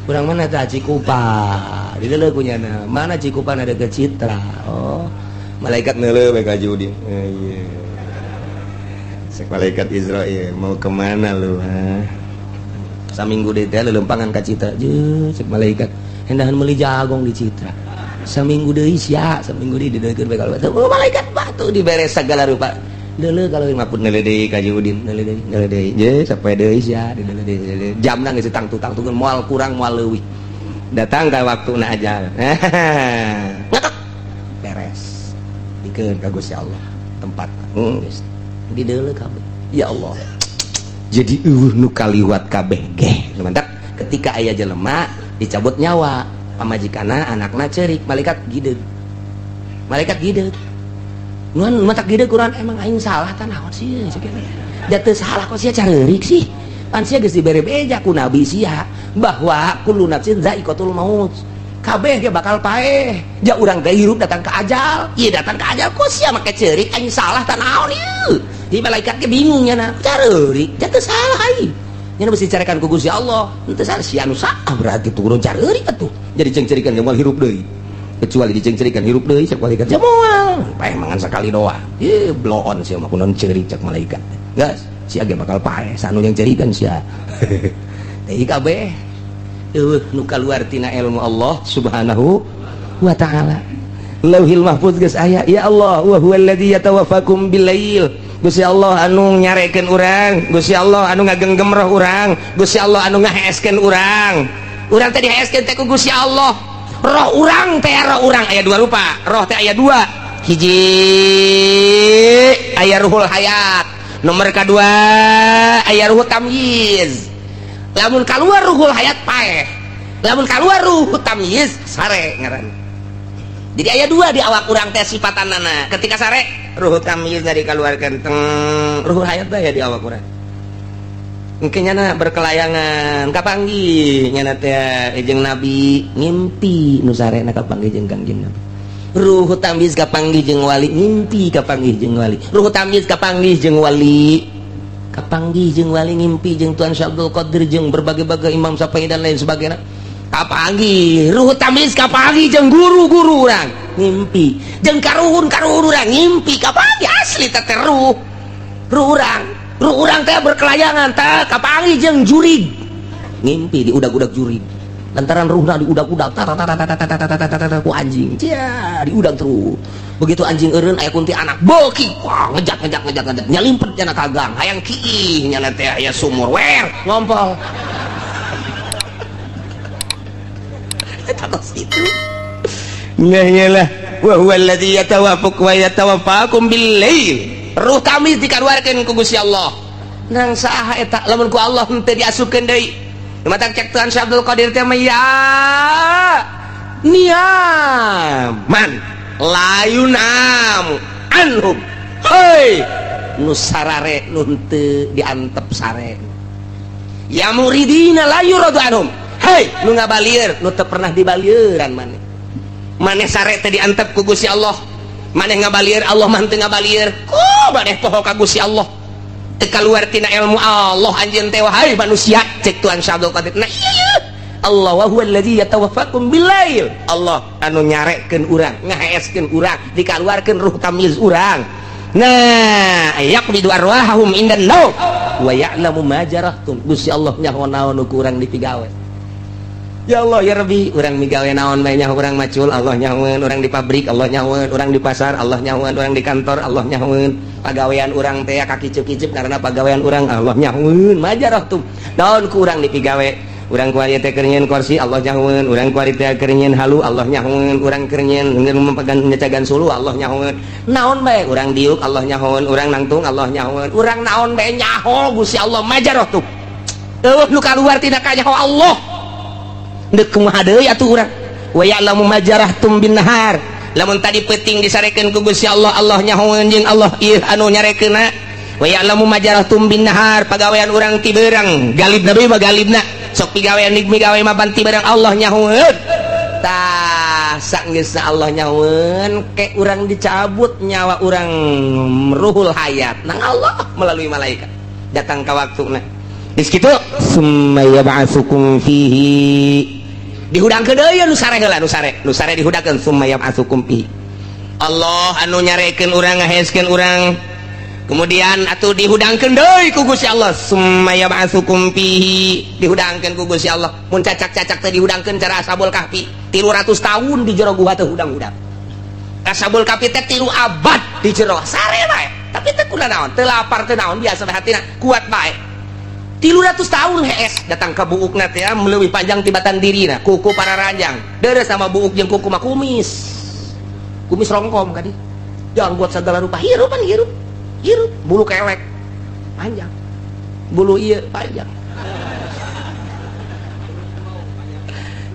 Kurang mana tah Cikupa dideuleu kunyana, mana Cikupa ada ke Citra. Oh, malaikat neuleuh bae ka Haji Udin. Eh, iya. Sek malaikat Israel, mau kemana lu, ha? Saminggu deui teh lelempangan ka Citra. Je, cek malaikat, hendahan meuli jagong di Citra. Saminggu deui sia, saminggu deui dideukeun bae kalau. Oh, malaikat batu dibere segala rupa. Deuleu kalau mapun neuleuh deui ka Haji Udin, neuleuh deui, neuleuh deui. Je, sampai deui sia, deuleuh deui, deuleuh. Jamna geus tangtu-tangtukeun, moal kurang moal leuwih. Datang ka waktuna aja. Ngetok. Beres. Dikeun ka Gusti Allah tempat. Geus. Dideuleu kabeh. Ya Allah. Jadi euweuh nu kaliwat kabeh ge. Mantap ketika aya jelema dicabut nyawa, pamajikanna, anakna cerik, malaikat gideug. Malaikat gideug. Nuan matak gede Quran emang aing salah tah naon sih da teu salah kok sia careurik sih. Pan sia geus dibere beja ku nabi sia bahwa kullu nafsin zaiqatul maut. Kabeh ge bakal paeh. Ja urang teh hirup datang ke ajal. Ieu datang ke ajal kok sia make ceurik aing salah tah naon ieu. Di malaikat ge bingung nya careurik, ja teu salah aing. Nya mesti dicarekan ku Gusti Allah. Henteu salah sia nu salah berarti turun careurik atuh. Jadi cengcerikan ge moal hirup deui. Kecuali dicengcerikan hirup deui cek malaikat. Ja moal, paeh mangan sakali doang. Ieu bloon sia mah kunaon ceurik cek malaikat. Geus, sia ge bakal paeh sanu yang cerikan sia. Teh kabeh eueuh nu kaluar tina ilmu Allah Subhanahu wa taala. Lauhil Mahfuz geus aya, ya Allah wa huwallazi yatawaffakum billail. Gusti Allah anu nyarekeun urang, Gusti Allah anu ngagenggem roh urang, Gusti Allah anu ngaheeskeun urang. Urang teh diheeskeun teh ku Gusti Allah. Roh urang teh roh urang aya dua rupa. Roh teh aya dua. Hiji aya ruhul hayat, nomor kedua aya ruh tamyiz. Lamun kaluar ruhul hayat paeh, lamun kaluar ruh tamyiz sare ngaran. Jadi aya dua di awak urang teh sifatanana. Ketika sare ruh tamyiz dari kaluarkeun teng ruhul hayat teh di awak urang. Engke nyana berkelayangan kapanggih nyana teh jeung nabi ngimpi nu sarena kapanggih jeung Kangjeng Nabi. Ruh tamyiz kapanggih jeung wali ngimpi kapanggih jeung wali. Ruh tamyiz kapanggih jeung wali. Kapanggih jeung wali ngimpi jeung Tuan Syekh Abdul Qadir jeung berbagai-bagai Imam Syafi'i dan lain sebagainya. Kapanggih ruh tamyiz kapanggih jeung guru-guru urang ngimpi jeung karuhun-karuhun urang ngimpi kapanggih asli teh ruh. Ruh urang, ruh urang teh berkelayangan teh kapanggih jeung jurig ngimpi di udag-udag jurig. Lantaran ruhna diudag-udag ku anjing cia diudag terus. Begitu anjing eureun aya kunti anak boki wah ngejat ngejat ngejat ngejat nyalimpet nyana ka gang hayang kiih nyana teh aya sumur wer ngompol. Eta kos kitu. Nah iyalah wa huwallazi yatawaffakum wa yatawaffakum bil-lail. Ruh kami dikaluarkeun ku Gusti Allah. Nang saha eta lamun ku Allah henteu diasupkeun deui. Matak cek Tuhan Syekh Abdul Qadir teh ya niaman layunam anhum. Hei nu sarare nu henteu diantep sare. Ya muridina la yuradu anhum. Hei nu ngabalieur nu teu pernah dibalieuran maneh. Maneh sare teh diantep ku Gusti Allah. Maneh ngabalieur Allah mah teu ngabalieur. Ku maneh poho ka Gusti Allah. Teu kaluar tina ilmu Allah anjeun teh wahai manusia cek Tuhan Syekh Abdul Qadir. Nah iya Allah wa huwallazi yatawaffakum billail. Allah anu nyarekeun urang, ngaheeskeun urang, dikaluarkeun ruh tamyiz urang. Nah, yaqbidu arwahahum indan naum wa ya'lamu ma jarahtum. Gusti Allah nyaho naon nu ku urang dipigawe. Ya Allah ya Rabbi, urang migawe naon bae nyaho urang macul Allah nyahoeun, urang di pabrik Allah nyahoeun, urang di pasar Allah nyahoeun, urang di kantor Allah nyahoeun. Pagawean urang teh kaki cip-kicip karena pagawean urang Allah nyahoeun. Majarah tuh. Naon ku urang dipigawe? Urang kuari teh keur nyieun kursi Allah nyahoeun, urang kuari teh keur nyieun halu Allah nyahoeun, urang keur nyieun memegang nyecagan sulu Allah nyahoeun. Naon bae urang diuk Allah nyahoeun, urang nangtung Allah nyahoeun, urang naon bae nyaho Gusti Allah majarah tuh. Eueuh nu kaluar tina kanyaho Allah. Deuk kumaha deui atuh urang. Wa ya'lamu ma jarahtum bin nahar. Lamun tadi peuting disarekeun ku Gusti Allah, Allah nyahoeun jeung Allah ieu anu nyarekeunna. Wa ya'lamu ma jarahtum bin nahar, pagawean urang ti beurang, galibna deui mah galibna. Sok pigawean nig migawe mah ban ti beurang Allah nyahoeun. Tah sanggeusna Allah nyahoeun, ke urang dicabut nyawa urang ruhul hayat nang Allah melalui malaikat. Datang ka waktuna. Geus kitu summa yab'atsukum fihi. Dihudangkeun deui nu sare heula nu sare dihudangkeun summa yab'atsukum fihi. Allah anu nyarekeun urang ngaheeskeun urang. Kemudian atuh dihudangkeun deui ku Gusti Allah summa yab'atsukum fihi. Dihudangkeun ku Gusti Allah. Mun cacak-cacak teh dihudangkeun cara Ashabul Kahfi 300 tahun di jero gua teh hudang-hudang. Ashabul Kahfi teh 3 abad di jero sare bae. Tapi teh kuna naon? Teu lapar teu naon biasa bae hatina kuat bae. 300 tahun hees datang ke buukna teh leuwih panjang tibatan dirina kuku para ranjang deres sama buuk jeung kuku mah kumis kumis rongkom kadi jangan buat segala rupa hirupan hirup hirup bulu kelek panjang bulu ieu panjang.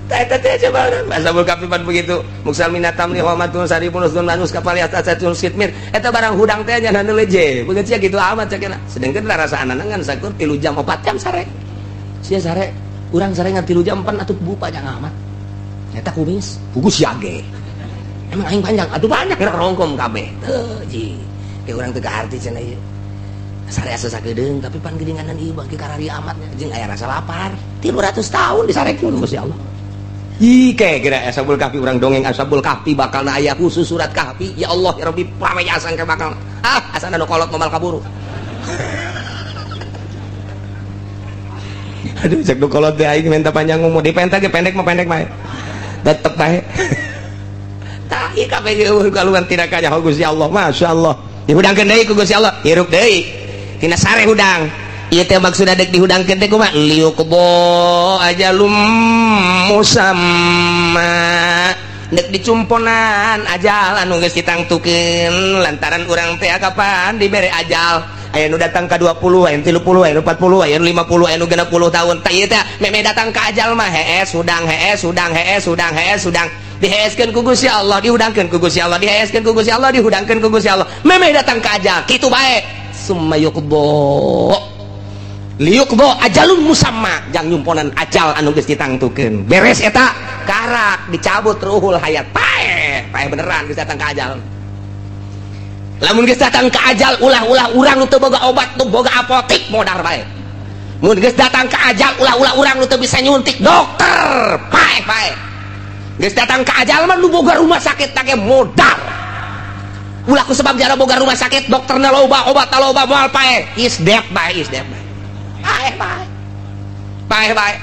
Tah eta teh coba urang Ashabul Kahfi pan begitu. Muksal minat tamli homatun saripun usdun manus kapal atas sitmir. Eta barang hudang teh nya nu leje. Begitu sia kitu amat cekena. Sedengkeun rarasaanana ngan sakur 3 jam 4 jam sare. Sia sare, urang sare ngan 3 jam 4 atuh bu panjang amat. Eta kumis, pugu sia ge. Emang aing panjang, atuh banyak gerak rongkom kabeh. Teu ji. Ke urang teu kaarti cenah ieu. Sare asa sakedeung tapi pan geuninganan ieu bagi karari amat jeung aya rasa lapar. 300 tahun disarekeun ku Gusti Allah. Ih, kayak kira Ashabul Kahfi urang dongeng Ashabul Kahfi bakal aya khusus surat Kahfi. Ya Allah ya Rabbi pameyasan ke bakal. Ah, asana nu kolot moal kaburu. Aduh, cek nu kolot teh aing minta panjang umur, dipenta ge pendek mah pendek mah. Tetep bae. Tah ieu kabeh ge eueuh kaluan tidak kaya Gusti Allah. Masyaallah. Dihudangkeun deui ku Gusti Allah, hirup deui. Tina sare hudang. Ieu teh maksudna deuk dihudangkeun teh kumaha? Liuqdo ajalum musamma. Deuk dicumponan ajal anu geus ditangtukeun lantaran urang teh kapan dibere ajal. Aya nu datang ka 20, aya nu 30, aya nu 40, aya nu 50, aya nu 60 tahun. Tah ieu teh meme datang ka ajal mah hees hudang hees hudang hees hudang hees hudang. Diheeskeun ku Gusti Allah, dihudangkeun ku Gusti Allah, diheeskeun ku Gusti Allah, dihudangkeun ku Gusti Allah. Meme datang ka ajal kitu bae. Summa yuqdo liuqdo ajalun musamma, jang nyumponan ajal anu geus ditangtukeun. Beres eta karak dicabut ruhul hayat. Paeh, paeh beneran geus datang ka ajal. Lamun geus datang ka ajal ulah-ulah urang nu teu boga obat, nu boga apotik modar bae. Mun geus datang ka ajal ulah-ulah urang nu teu bisa nyuntik dokter, paeh bae. Geus datang ka ajal mah nu boga rumah sakit teh modar. Ulah ku sebab jara boga rumah sakit dokterna loba, obatna loba moal paeh. Is dead bae, is dead bae. Paeh bae. Paeh bae.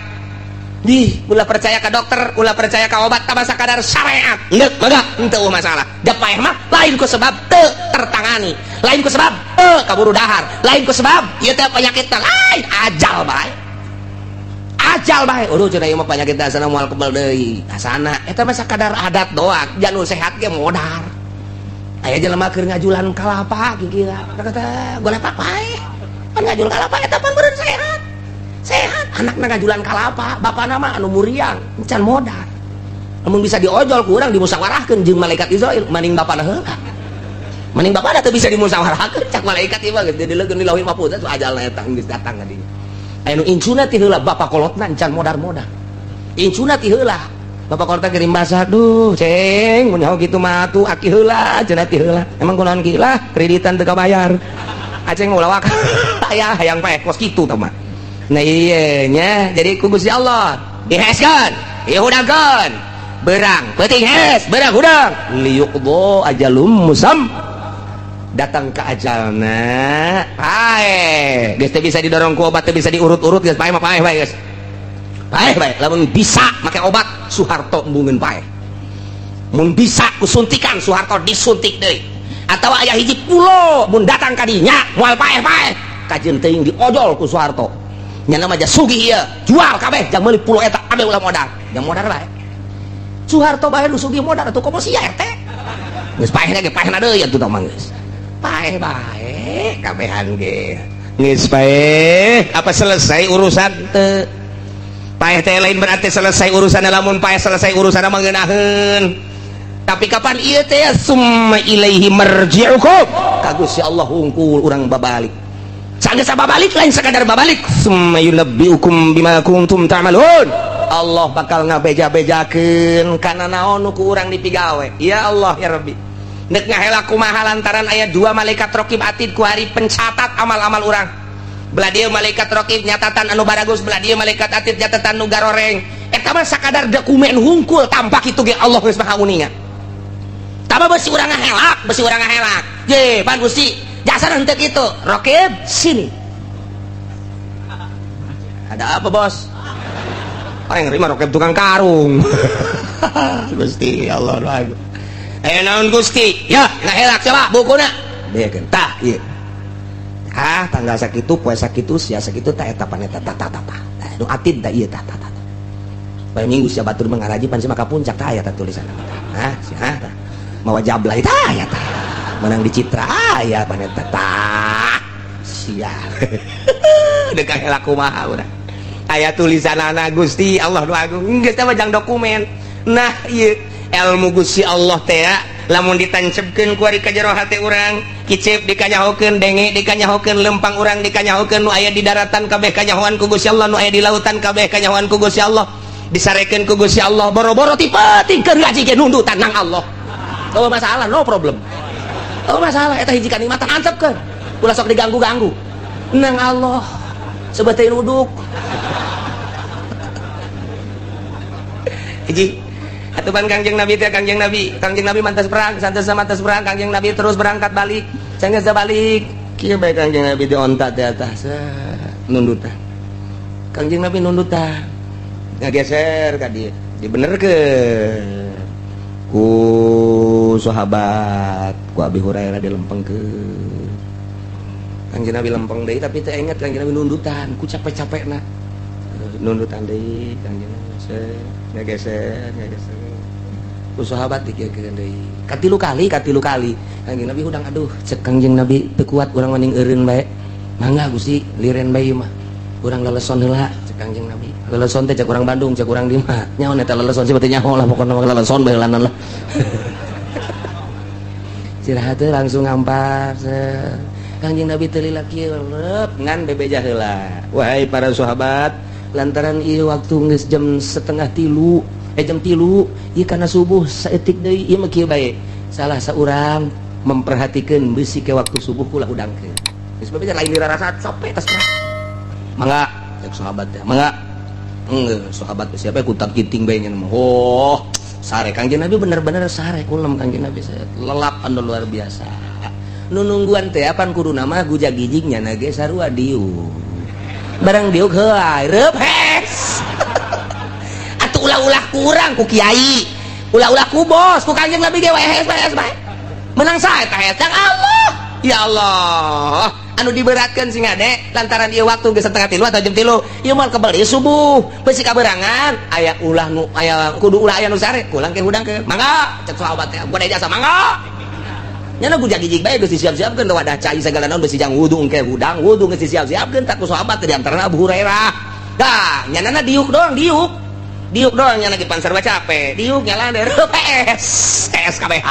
Ih, ulah percaya ka dokter, ulah percaya ka obat, tambah sakadar syariat. Endek, mangga, henteu masalah. Da paeh mah lain ku sebab teu tertangani, lain ku sebab teu kaburu dahar, lain ku sebab ieu teh penyakit lain ajal bae. Ajal bae. Aduh cenah ieu mah penyakit dasarna moal kebal deui. Asana eta mah sakadar adat doang, jangan sehat ge modar. Aya jelema keur ngajulan kalapa kikira. Kata golepak paeh. Pan ngajul kalapa eta pan beureun sehat. Sehat anakna ngajulan kalapa, bapana mah anu muriang, encan modar. Lamun bisa diojol ku urang dimusyawarahkeun jeung malaikat Israil, maning bapana heula. Maning bapana teu bisa dimusyawarahkeun cak malaikat ieu mah geus dileukeun di lauhil mahfuz atuh ajalna eta geus datang ka dinya. Aya nu incuna ti heula bapa kolotna encan modar-modar. Incuna ti heula bapak kolotna kirim basah, duh ceng mun nyaho kitu mah atuh aki heula cenah ti heula. Emang kunaon ki lah kreditan teu kabayar. Aceng ulah waka. Aya hayang paeh kos kitu tah mah. Nah iya nya jadi ku Gusti Allah diheskeun, dihudangkeun. Berang peuting hes, berang hudang. Liyuqdo ajalum musam. Datang ke ajalna, paeh. Geus teu bisa didorong ku obat, teu bisa diurut-urut geus paeh mah paeh bae geus. Paeh bae, lamun bisa make obat Soeharto embungeun paeh. Mun bisa ku suntikan Soeharto disuntik deui. Atawa aya hiji pulo mun datang ka dinya moal paeh-paeh. Kajeun teuing diojol ku Soeharto. Nya mah sugih ieu, jual kabeh jang meuli pulo eta kabeh ulah modal. Jang modal bae. Soeharto bae nu sugih modal atuh komo sia RT. Geus paehna ge paehna deui atuh tah mah geus. Paeh bae kabehan ge. Geus paeh, apa selesai urusan teu? Paeh teh lain berarti selesai urusan, lamun paeh selesai urusan mah ngeunaheun. Tapi kapan ieu teh summa ilaihi marji'ukum. Ka Gusti Allah hungkul urang babalik. Sanggeus babalik lain sakadar babalik, summa yunabbiukum bima kuntum ta'malun. Allah bakal ngabeja-bejakeun kana naon nu ku urang dipigawe. Ya Allah ya Rabbi. Nek ngahela kumaha lantaran aya dua malaikat raqib atid ku hari pencatat amal-amal urang. Belah dieu malaikat raqib nyatatan anu baragus, belah dieu malaikat atid nyatatan nu garoreng. Eta mah sakadar dokumen hungkul tampak itu ge Allah geus maha uninga. Tama besi urang ngahelak, besi urang ngahelak. Ye, pan Gusti, jasa henteu kitu. Raqib sini. Ada apa, Bos? Aing nerima raqib tukang karung. Gusti Allah lagu. Naon Gusti? Ya, ngahelak coba bukuna. Bekeun tah ieu. Ah, tanggal sakitu, poe sakitu, sia sakitu tah eta paneta tah tah tah. Nu atid tah ieu tah tah tah. Poe minggu sia batur mangaraji pan sia maka puncak tah aya tah tulisanna tah. Hah, sia tah. Mawa jablay tah aya tah. Menang di Citra aya paneta tah. Sia. Deuk ngahelak kumaha urang. Aya tulisanana Gusti Allah nu agung. Geus teh jang dokumen. Nah, ieu ilmu Gusti Allah teh lamun ditancepkeun ku ari ka jero hate urang, kicep dikanyahokeun, denge dikanyahokeun, lempang urang dikanyahokeun, nu aya di daratan kabeh kanyahoan ku Gusti Allah, nu aya di lautan kabeh kanyahoan ku Gusti Allah, disarekeun ku Gusti Allah, boro-boro ti peuting keur ngaji ge nundutan nang Allah. Oh masalah, no problem. Oh masalah eta hiji kanikmatan antepkeun. Ulah sok diganggu-ganggu. Nang Allah sebetulnya nuduk. Hiji atupan Kangjeng Nabi teh Kangjeng Nabi mantas perang, santos mantas perang, Kangjeng Nabi terus berangkat balik. Sanggeus balik, kieu bae Kangjeng Nabi di onta teh atas nundutan. Kangjeng Nabi nundutan. Ngageser ka dieu, dibenerkeun ku sahabat, ku Abi Hurairah dilempengkeun. Kangjeng Nabi lempeng deui tapi teu inget Kangjeng Nabi nundutan, ku capek-capekna. Nundutan deui Kangjeng Nabi. Ngageser, ngageser. Ku sahabat dikieukeun deui. Katilu kali. Kangjeng Nabi hudang aduh, cek Kangjeng Nabi teu kuat urang mending eureun bae. Mangga Gusti, liren bae mah. Urang leleson heula cek Kangjeng Nabi. Leleson teh cek urang Bandung, cek urang di mah. Nyaho eta leleson sih berarti nyaho lah pokona mah leleson bae heulanan lah. Istirahat teh langsung ngampar. Kangjeng Nabi teu lila kieu leup ngan bebeja heula. Wahai para sahabat, lantaran ieu waktu geus jam 2:30, jam 3, ieu kana subuh saeutik deui ieu mah kieu bae. Salah saurang memperhatikeun beusi ke waktu subuh ulah hudangkeun. Geus bebeja lain dirarasa capek tas perang. Mangga cek sahabat teh, mangga. Enggeus sahabat teh siapa kutak kiting bae nya mah. Oh, sare Kangjeng Nabi bener-bener sare kulem Kangjeng Nabi saya. Lelap anu luar biasa. Nu nungguan teh apan kuduna mah gujagijig nyana ge sarua diuk. Barang diuk heuay reup hes. Atuh ulah-ulah kurang ku kiai, ulah-ulah ku bos, ku Kangjeng Nabi ge wae hes bae hes bae. Menang sae tah hes Allah. Ya Allah, anu diberatkeun sing ade lantaran ieu waktu geus 2:30 atau jam 3. Ieu moal kebeli subuh, beusi kaberangan aya ulah nu aya kudu ulah aya nu sare, kulang ke hudang ke. Mangga cek sahabat teh, gua jasa mangga. Nyana gujagijig bae geus disiap-siapkeun wadah cai sagala naon beusi jang wudu engke hudang, wudu geus disiap-siapkeun tak ku sahabat di antarana Abu Hurairah. Dah, nyanana diuk doang, diuk. Diuk doang nyana di pansar bae capek. Diuk nyala PS, SKBH.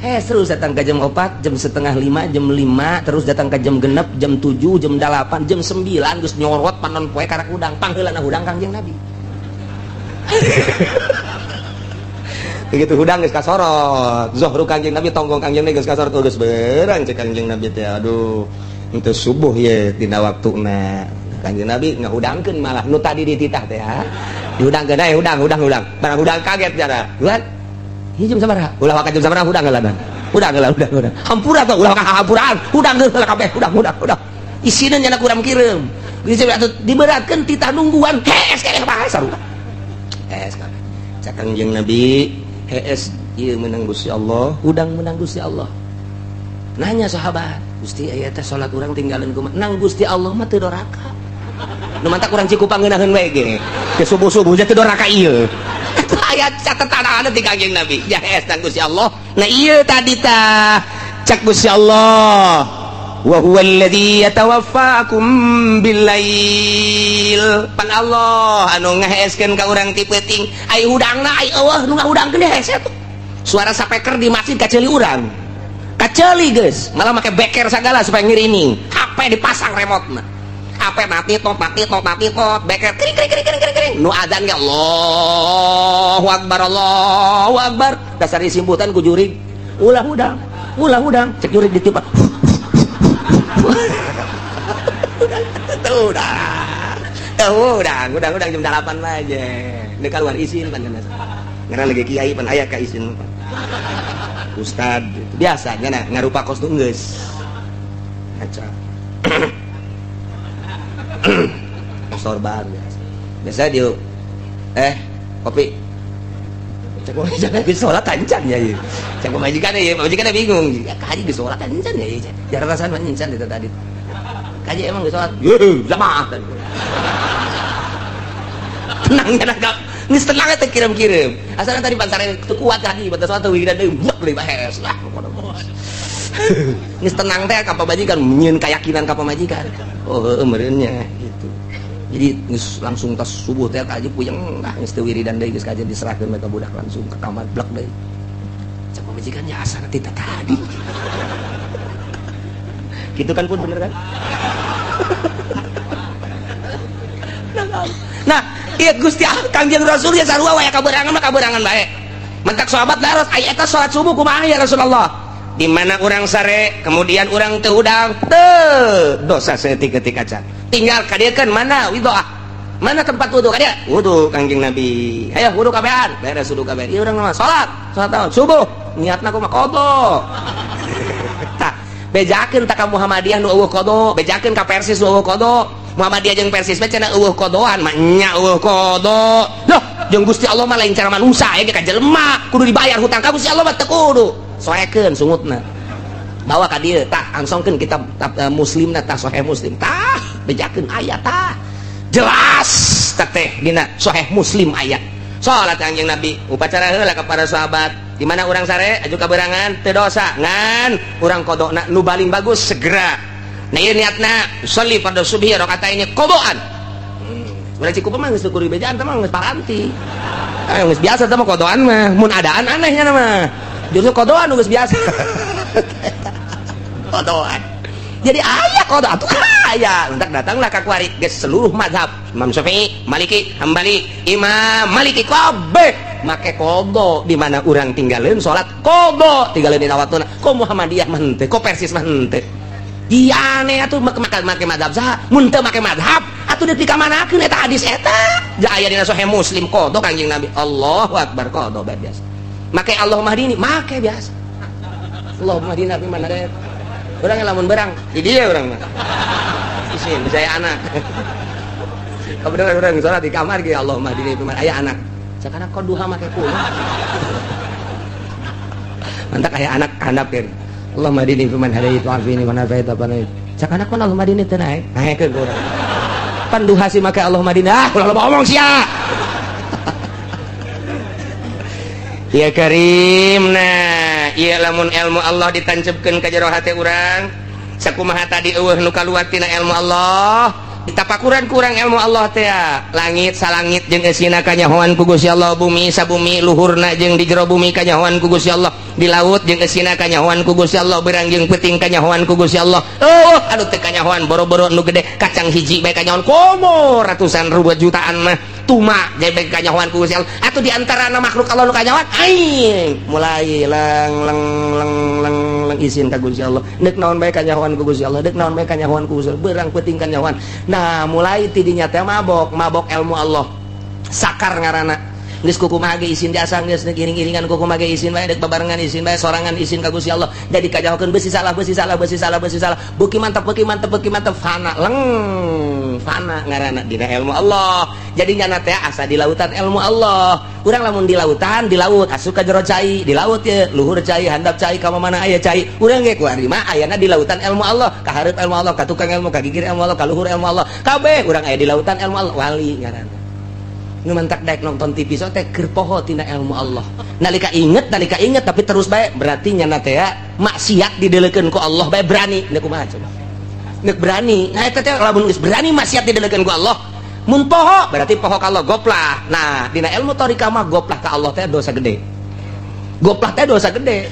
Terus datang ke jam 4, jam 4:30, jam 5, terus datang ke jam 6, jam 7, jam 8, jam 9 geus nyorot panon poe karak hudang, pangheulana hudang Kangjeng Nabi. Begitu hudang geus kasorot, zuhru Kangjeng Nabi tonggong Kangjeng Nabi geus kasorot geus beurang cek Kangjeng Nabi teh aduh henteu subuh ye dina waktuna. Kangjeng Nabi ngahudangkeun malah nu tadi dititah teh ha. Dihudangkeun aya hudang hudang hudang. Barang hudang kaget jara. Bulan ieu jam sabaraha? Ulah waka jam sabaraha hudang heula. Hudang heula hudang hudang. Hampura teh ulah waka hampuraan. Hudang heula kabeh hudang hudang hudang. Isina nyana kurang kireum. Geus atuh diberatkeun titah nungguan hees keneh bae sarua. Hees kabeh. Cak Kangjeng Nabi hees ieu menang Gusti Allah, hudang menang Gusti Allah. Nanya sahabat, Gusti aya teh salat urang tinggalin kumaha? Nang Gusti Allah mah teu doraka. Nu mantak urang Cikupang ngeunaheun we ge. Ke subuh-subuh teh teu doraka ieu. Eta aya catetan ti Kangjeng Nabi. Ya hees nang Gusti Allah. Nah ieu tadi tah cak Gusti Allah. Wa huwa alladzi yatawaffakum billail. Pan Allah anu ngaheeskeun ka urang ti peuting, ai hudangna ai eueuh nu ngahudangkeun hese tuh. Suara sapeker di masjid kaceuli urang. Kaceuli geus, malah make beker sagala supaya ngirining. HP dipasang remote-na. HP mati tot mati tot mati tot, beker kring kring kring kring kring. Nu adzan ge Allahu akbar Allahu akbar. Dasar disimputan ku jurig. Ulah hudang, ulah hudang, cek jurig ditiup. Tuh udah, udah jam 8 aja. Ini keluar izin pan ngaran lagi kiai pan aya ka izin pan. Ustad biasa nya ngarupa kos tuh geus. Ngaca. Sorban biasa. Biasa dia kopi. Cek pamajikan geus salat ancan ya ieu. Cek pamajikan ieu, pamajikan bingung. Ya kaji geus salat ancan ya ieu. Jarang rasaan mah encan itu tadi. Kaji emang geus salat. Yeuh, jamaah tadi. Tenang ya kak, geus tenang teh kirim-kirim. Asalna tadi pansaran teu kuat lagi, batas salat wiridan deui, buak deui bahes lah. Geus tenang teh ka pamajikan, nyieun keyakinan ka pamajikan. Oh, heueuh meureun nya gitu. Jadi geus langsung tas subuh teh kaji puyeng lah geus teu wiridan deui geus kaji diserahkeun ka budak langsung ke kamar blek deui. Cek pamajikan ya asana ti tadi. Gitu kan pun bener kan? Nah, iya Gusti Kangjeng Rasul ya sarua wae kaberangan mah kaberangan bae. Mentak sahabat daros aya eta salat subuh kumaha ya Rasulullah? Di mana urang sare, kemudian urang teu hudang, teu dosa saeutik-eutik acan. Tinggal kadieukeun mana widoah? Mana tempat wudu kadieu? Wudu Kangjeng Nabi. Hayo wudu kabehan, beres wudu kabehan. Ieu urang mah salat, salat naon? Subuh. Niatna kumaha? Qada. Tah, bejakeun ta ka Muhammadiyah nu eueuh qada, bejakeun ka Persis nu eueuh qada. Muhammadiyah jeung Persis mah cenah eueuh qodoan, mah nya eueuh qodo. Loh, jeung Gusti Allah mah lain cara manusia ya ka jelema, kudu dibayar hutang ka Gusti Allah mah teu kudu. Soekeun sungutna. Bawa ka dieu tah angsongkeun kitab Muslimna tah Sahih Muslim. Tah, bejakeun aya tah. Jelas tah teh dina Sahih Muslim aya. Salat Kangjeng Nabi, upacara heula ka para sahabat. Di mana urang sare aju kaberangan teu dosa, ngan urang qodona nu paling bagus segera. Nah ieu niatna sholli fardhu subhi rakaataini qadaan. Urang Cikupa mah geus kudu bejaan teh mah geus paranti. Geus biasa teh mah qadaan mah, mun adaan anehnya mah. Justru qadaan geus biasa. Qadaan. Jadi aya qada atuh aya. Entak datanglah ka kuari geus seluruh mazhab Imam Syafi'i, Maliki, Hambali, Imam Maliki kabeh make qada di mana urang tinggalin salat qada tinggalin dina waktuna. Kok Muhammadiyah mah henteu, kok Persis mah henteu. Diane atuh make mazhab saha? Mun teu make mazhab atuh deui dikamanakeun eta hadis eta. Ja aya dina Sahih Muslim qada Kangjeng Nabi. Allahu akbar qada bae biasa. Make Allahumma hdini make biasa. Allahumma hdina fi man hadait. Urang lamun berang di dieu urang mah. Isin saya anak. Kebetulan urang salat di kamar ge Allahumma hdini fi man aya anak. Sakana kok duha make kumaha. Mantak aya anak handap kan. Allahumma hdini fi man hadait wa afini man afait apa naik. Sakana kon Allahumma hdini teu naek. Naekeun ku urang. Pan duha sih make Allahumma hdini. Ah, ulah loba omong sia. Ya Karim, nah ieu lamun ilmu Allah ditancepkeun ka jero hate urang, sakumaha tadi eueuh nu kaluar tina ilmu Allah, ditapakuran kurang ilmu Allah teh langit salangit jeung eusina kanyahoan ku Gusti Allah, bumi sabumi luhurna jeung di jero bumi kanyahoan ku Gusti Allah, di laut jeung eusina kanyahoan ku Gusti Allah, beurang jeung peuting kanyahoan ku Gusti Allah. Oh, anu teu kanyahoan boro-boro nu gede kacang hiji bae kanyahoan komo ratusan ribu jutaan mah tuma jebek kanyahoan ku Gusti Allah. Atuh di antara makhluk Allah nu kanyahoan aing mulai leng leng leng leng leng isin ka Gusti Allah. Deuk naon bae kanyahoan ku Gusti Allah, deuk naon bae kanyahoan ku Gusti Allah, beurang peuting kanyahoan. Nah, mulai tidinya teh mabok, mabok ilmu Allah. Sakar ngaranna. Geus kukumaha ge isin jasa geus iring-iringan kukumaha ge isin bae, deuk babarengan isin bae, sorangan isin ka Gusti Allah. Jadi kajahokeun beusi salah, beusi salah, beusi salah, beusi salah. Beuki mantep, beuki mantep, beuki mantep fana leng fana ngaranna dina ilmu Allah. Jadi nyana teh asa di lautan ilmu Allah. Urang lamun di lautan, di laut asup ka jero cai, di laut ye luhur cai, handap cai, ka mana aya cai. Urang ge kuari mah ayana di lautan ilmu Allah, ka hareup ilmu Allah, ka tukang ilmu, ka gigir ilmu Allah, ka luhur ilmu Allah. Kabeh urang aya di lautan ilmu Allah, wali ngaranna. Nu mantak daek nonton TV so teh keur poho tina ilmu Allah. Nalika inget tapi terus bae berarti nyana teh maksiat didelekeun ku Allah bae berani. Nek kumaha coba? Nek berani. Nah eta teh lamun geus berani maksiat didelekeun ku Allah, mun poho berarti poho ka Allah goplah. Nah, dina ilmu thariqah mah goplah ka Allah teh dosa gede. Goplah teh dosa gede.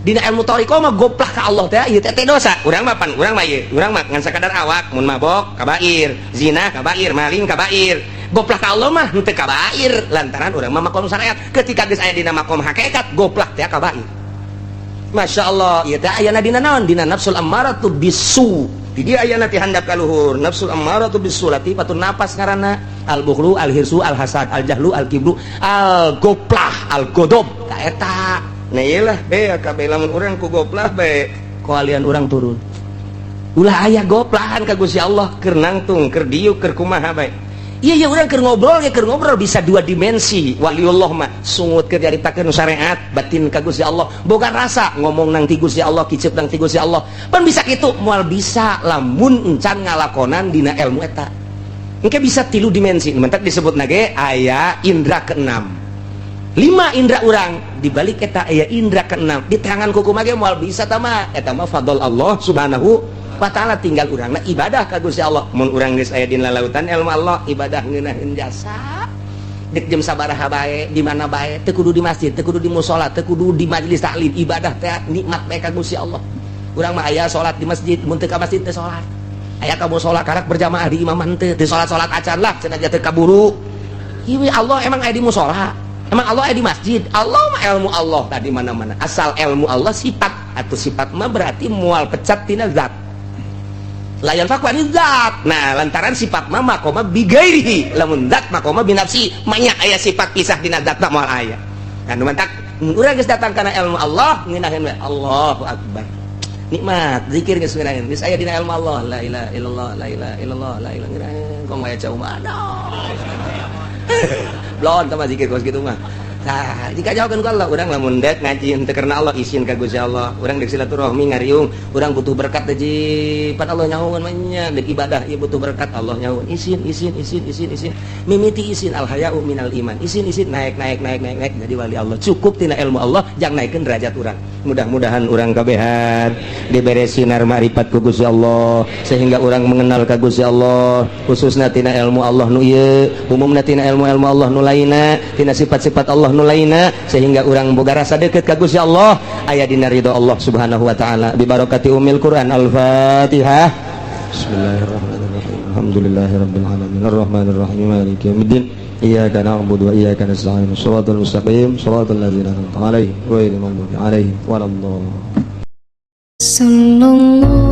Dina ilmu thariqah mah goplah ka Allah teh ieu teh dosa. Urang mah pan urang mah ieu, urang mah ngan sakadar awak mun mabok kabair, zina kabair, maling kabair. Goplah ka Allah mah henteu kabair lantaran urang mah makom syariat. Ketika geus aya dina makom hakikat goplah teh kabair. Masya Allah, ieu teh ayana dina naon? Dina nafsul ammaratu bisu. Di dieu ayana ti handap ka luhur, nafsul ammaratu bisu latifatun nafas ngaranna al bukhlu, al hirsu, al hasad, al jahlu, al kibru, al goplah, al godob. Ta eta. Nah ieu lah bae kabeh lamun urang ku goplah bae koalian urang turun. Ulah aya goplahan ka Gusti Allah keur nangtung, keur diuk, keur kumaha bae. Iya ya urang keur ngobrol ya keur ngobrol bisa dua dimensi. Waliullah mah sungut keur nyaritakeun syariat batin ka Gusti Allah. Boga rasa ngomong nang ti Gusti Allah, kicep nang ti Gusti Allah. Pan bisa kitu moal bisa lamun encan ngalakonan dina ilmu eta. Engke bisa tilu dimensi. Mentak disebut nage aya indra keenam. Lima indra urang dibalik eta aya indra keenam. Di tangan kuku mage moal bisa tama eta mah fadl Allah Subhanahu. Wa taala. Tinggal urangna ibadah ka Gusti Allah. Mun urang geus aya dina lautan ilmu Allah, ibadah ngeunaheun jasa. Dek jam sabaraha bae, di mana bae, teu kudu di masjid, teu kudu di musola, teu kudu di majelis taklim, ibadah teh nikmat bae ka Gusti Allah. Urang mah aya salat di masjid, mun teu ka masjid teu salat. Aya ka musola karak berjamaah di imaman teu, teu salat-salat acan lah, cenah teu kaburu. Ieu Allah emang aya di musola? Emang Allah aya di masjid? Allah mah ilmu Allah tadi mana-mana. Asal ilmu Allah sifat atau sifat mah berarti mual pecat tina zat. La yanfakku ani zat. Nah, lantaran sifat mah maqoma bigairihi, lamun zat maqoma binafsi, manya aya sifat pisah dina zat mah moal aya. Nah, nu mantak mun urang geus datang kana ilmu Allah, ngeunaheun we Allahu akbar. Nikmat zikir geus ngeunaheun. Geus aya dina ilmu Allah, la ilaha illallah, la ilaha illallah, la ilaha ngeunaheun. Kong aya cau mah aduh. Blon sama zikir kos gitu mah. Nah, jika jauhkan ku Allah, urang lamun dek ngaji henteu karena Allah, isin ka Gusti Allah. Urang dek silaturahmi ngariung, urang butuh berkat teh pan Allah nyahoan mah nya, dek ibadah ieu butuh berkat Allah nyahoan. Isin, isin, isin, isin, isin. Mimiti isin, al haya'u minal iman. Isin, isin, naik, naik, naik, naik, naik jadi wali Allah. Cukup tina ilmu Allah, jangan naikkeun derajat urang. Mudah-mudahan urang kabehan dibere sinar makrifat ku Gusti Allah sehingga urang mengenal ka Gusti Allah, khususna tina ilmu Allah nu ieu, umumna tina ilmu-ilmu Allah nu lainna, tina sifat-sifat Allah nu lainna, sehingga urang boga rasa deket ka Gusti Allah, aya dina ridho Allah Subhanahu wa taala, bi barakati umil Quran. Al-Fatihah. Bismillahirrahmanirrahim. Alhamdulillahirabbil alamin, arrahmanirrahim, maliki yaumiddin, iyyaka na'budu wa iyyaka nasta'in, shiratal mustaqim, shiratal ladzina an'amta 'alaihim, ghairil maghdubi 'alaihim waladdallin. Sallallahu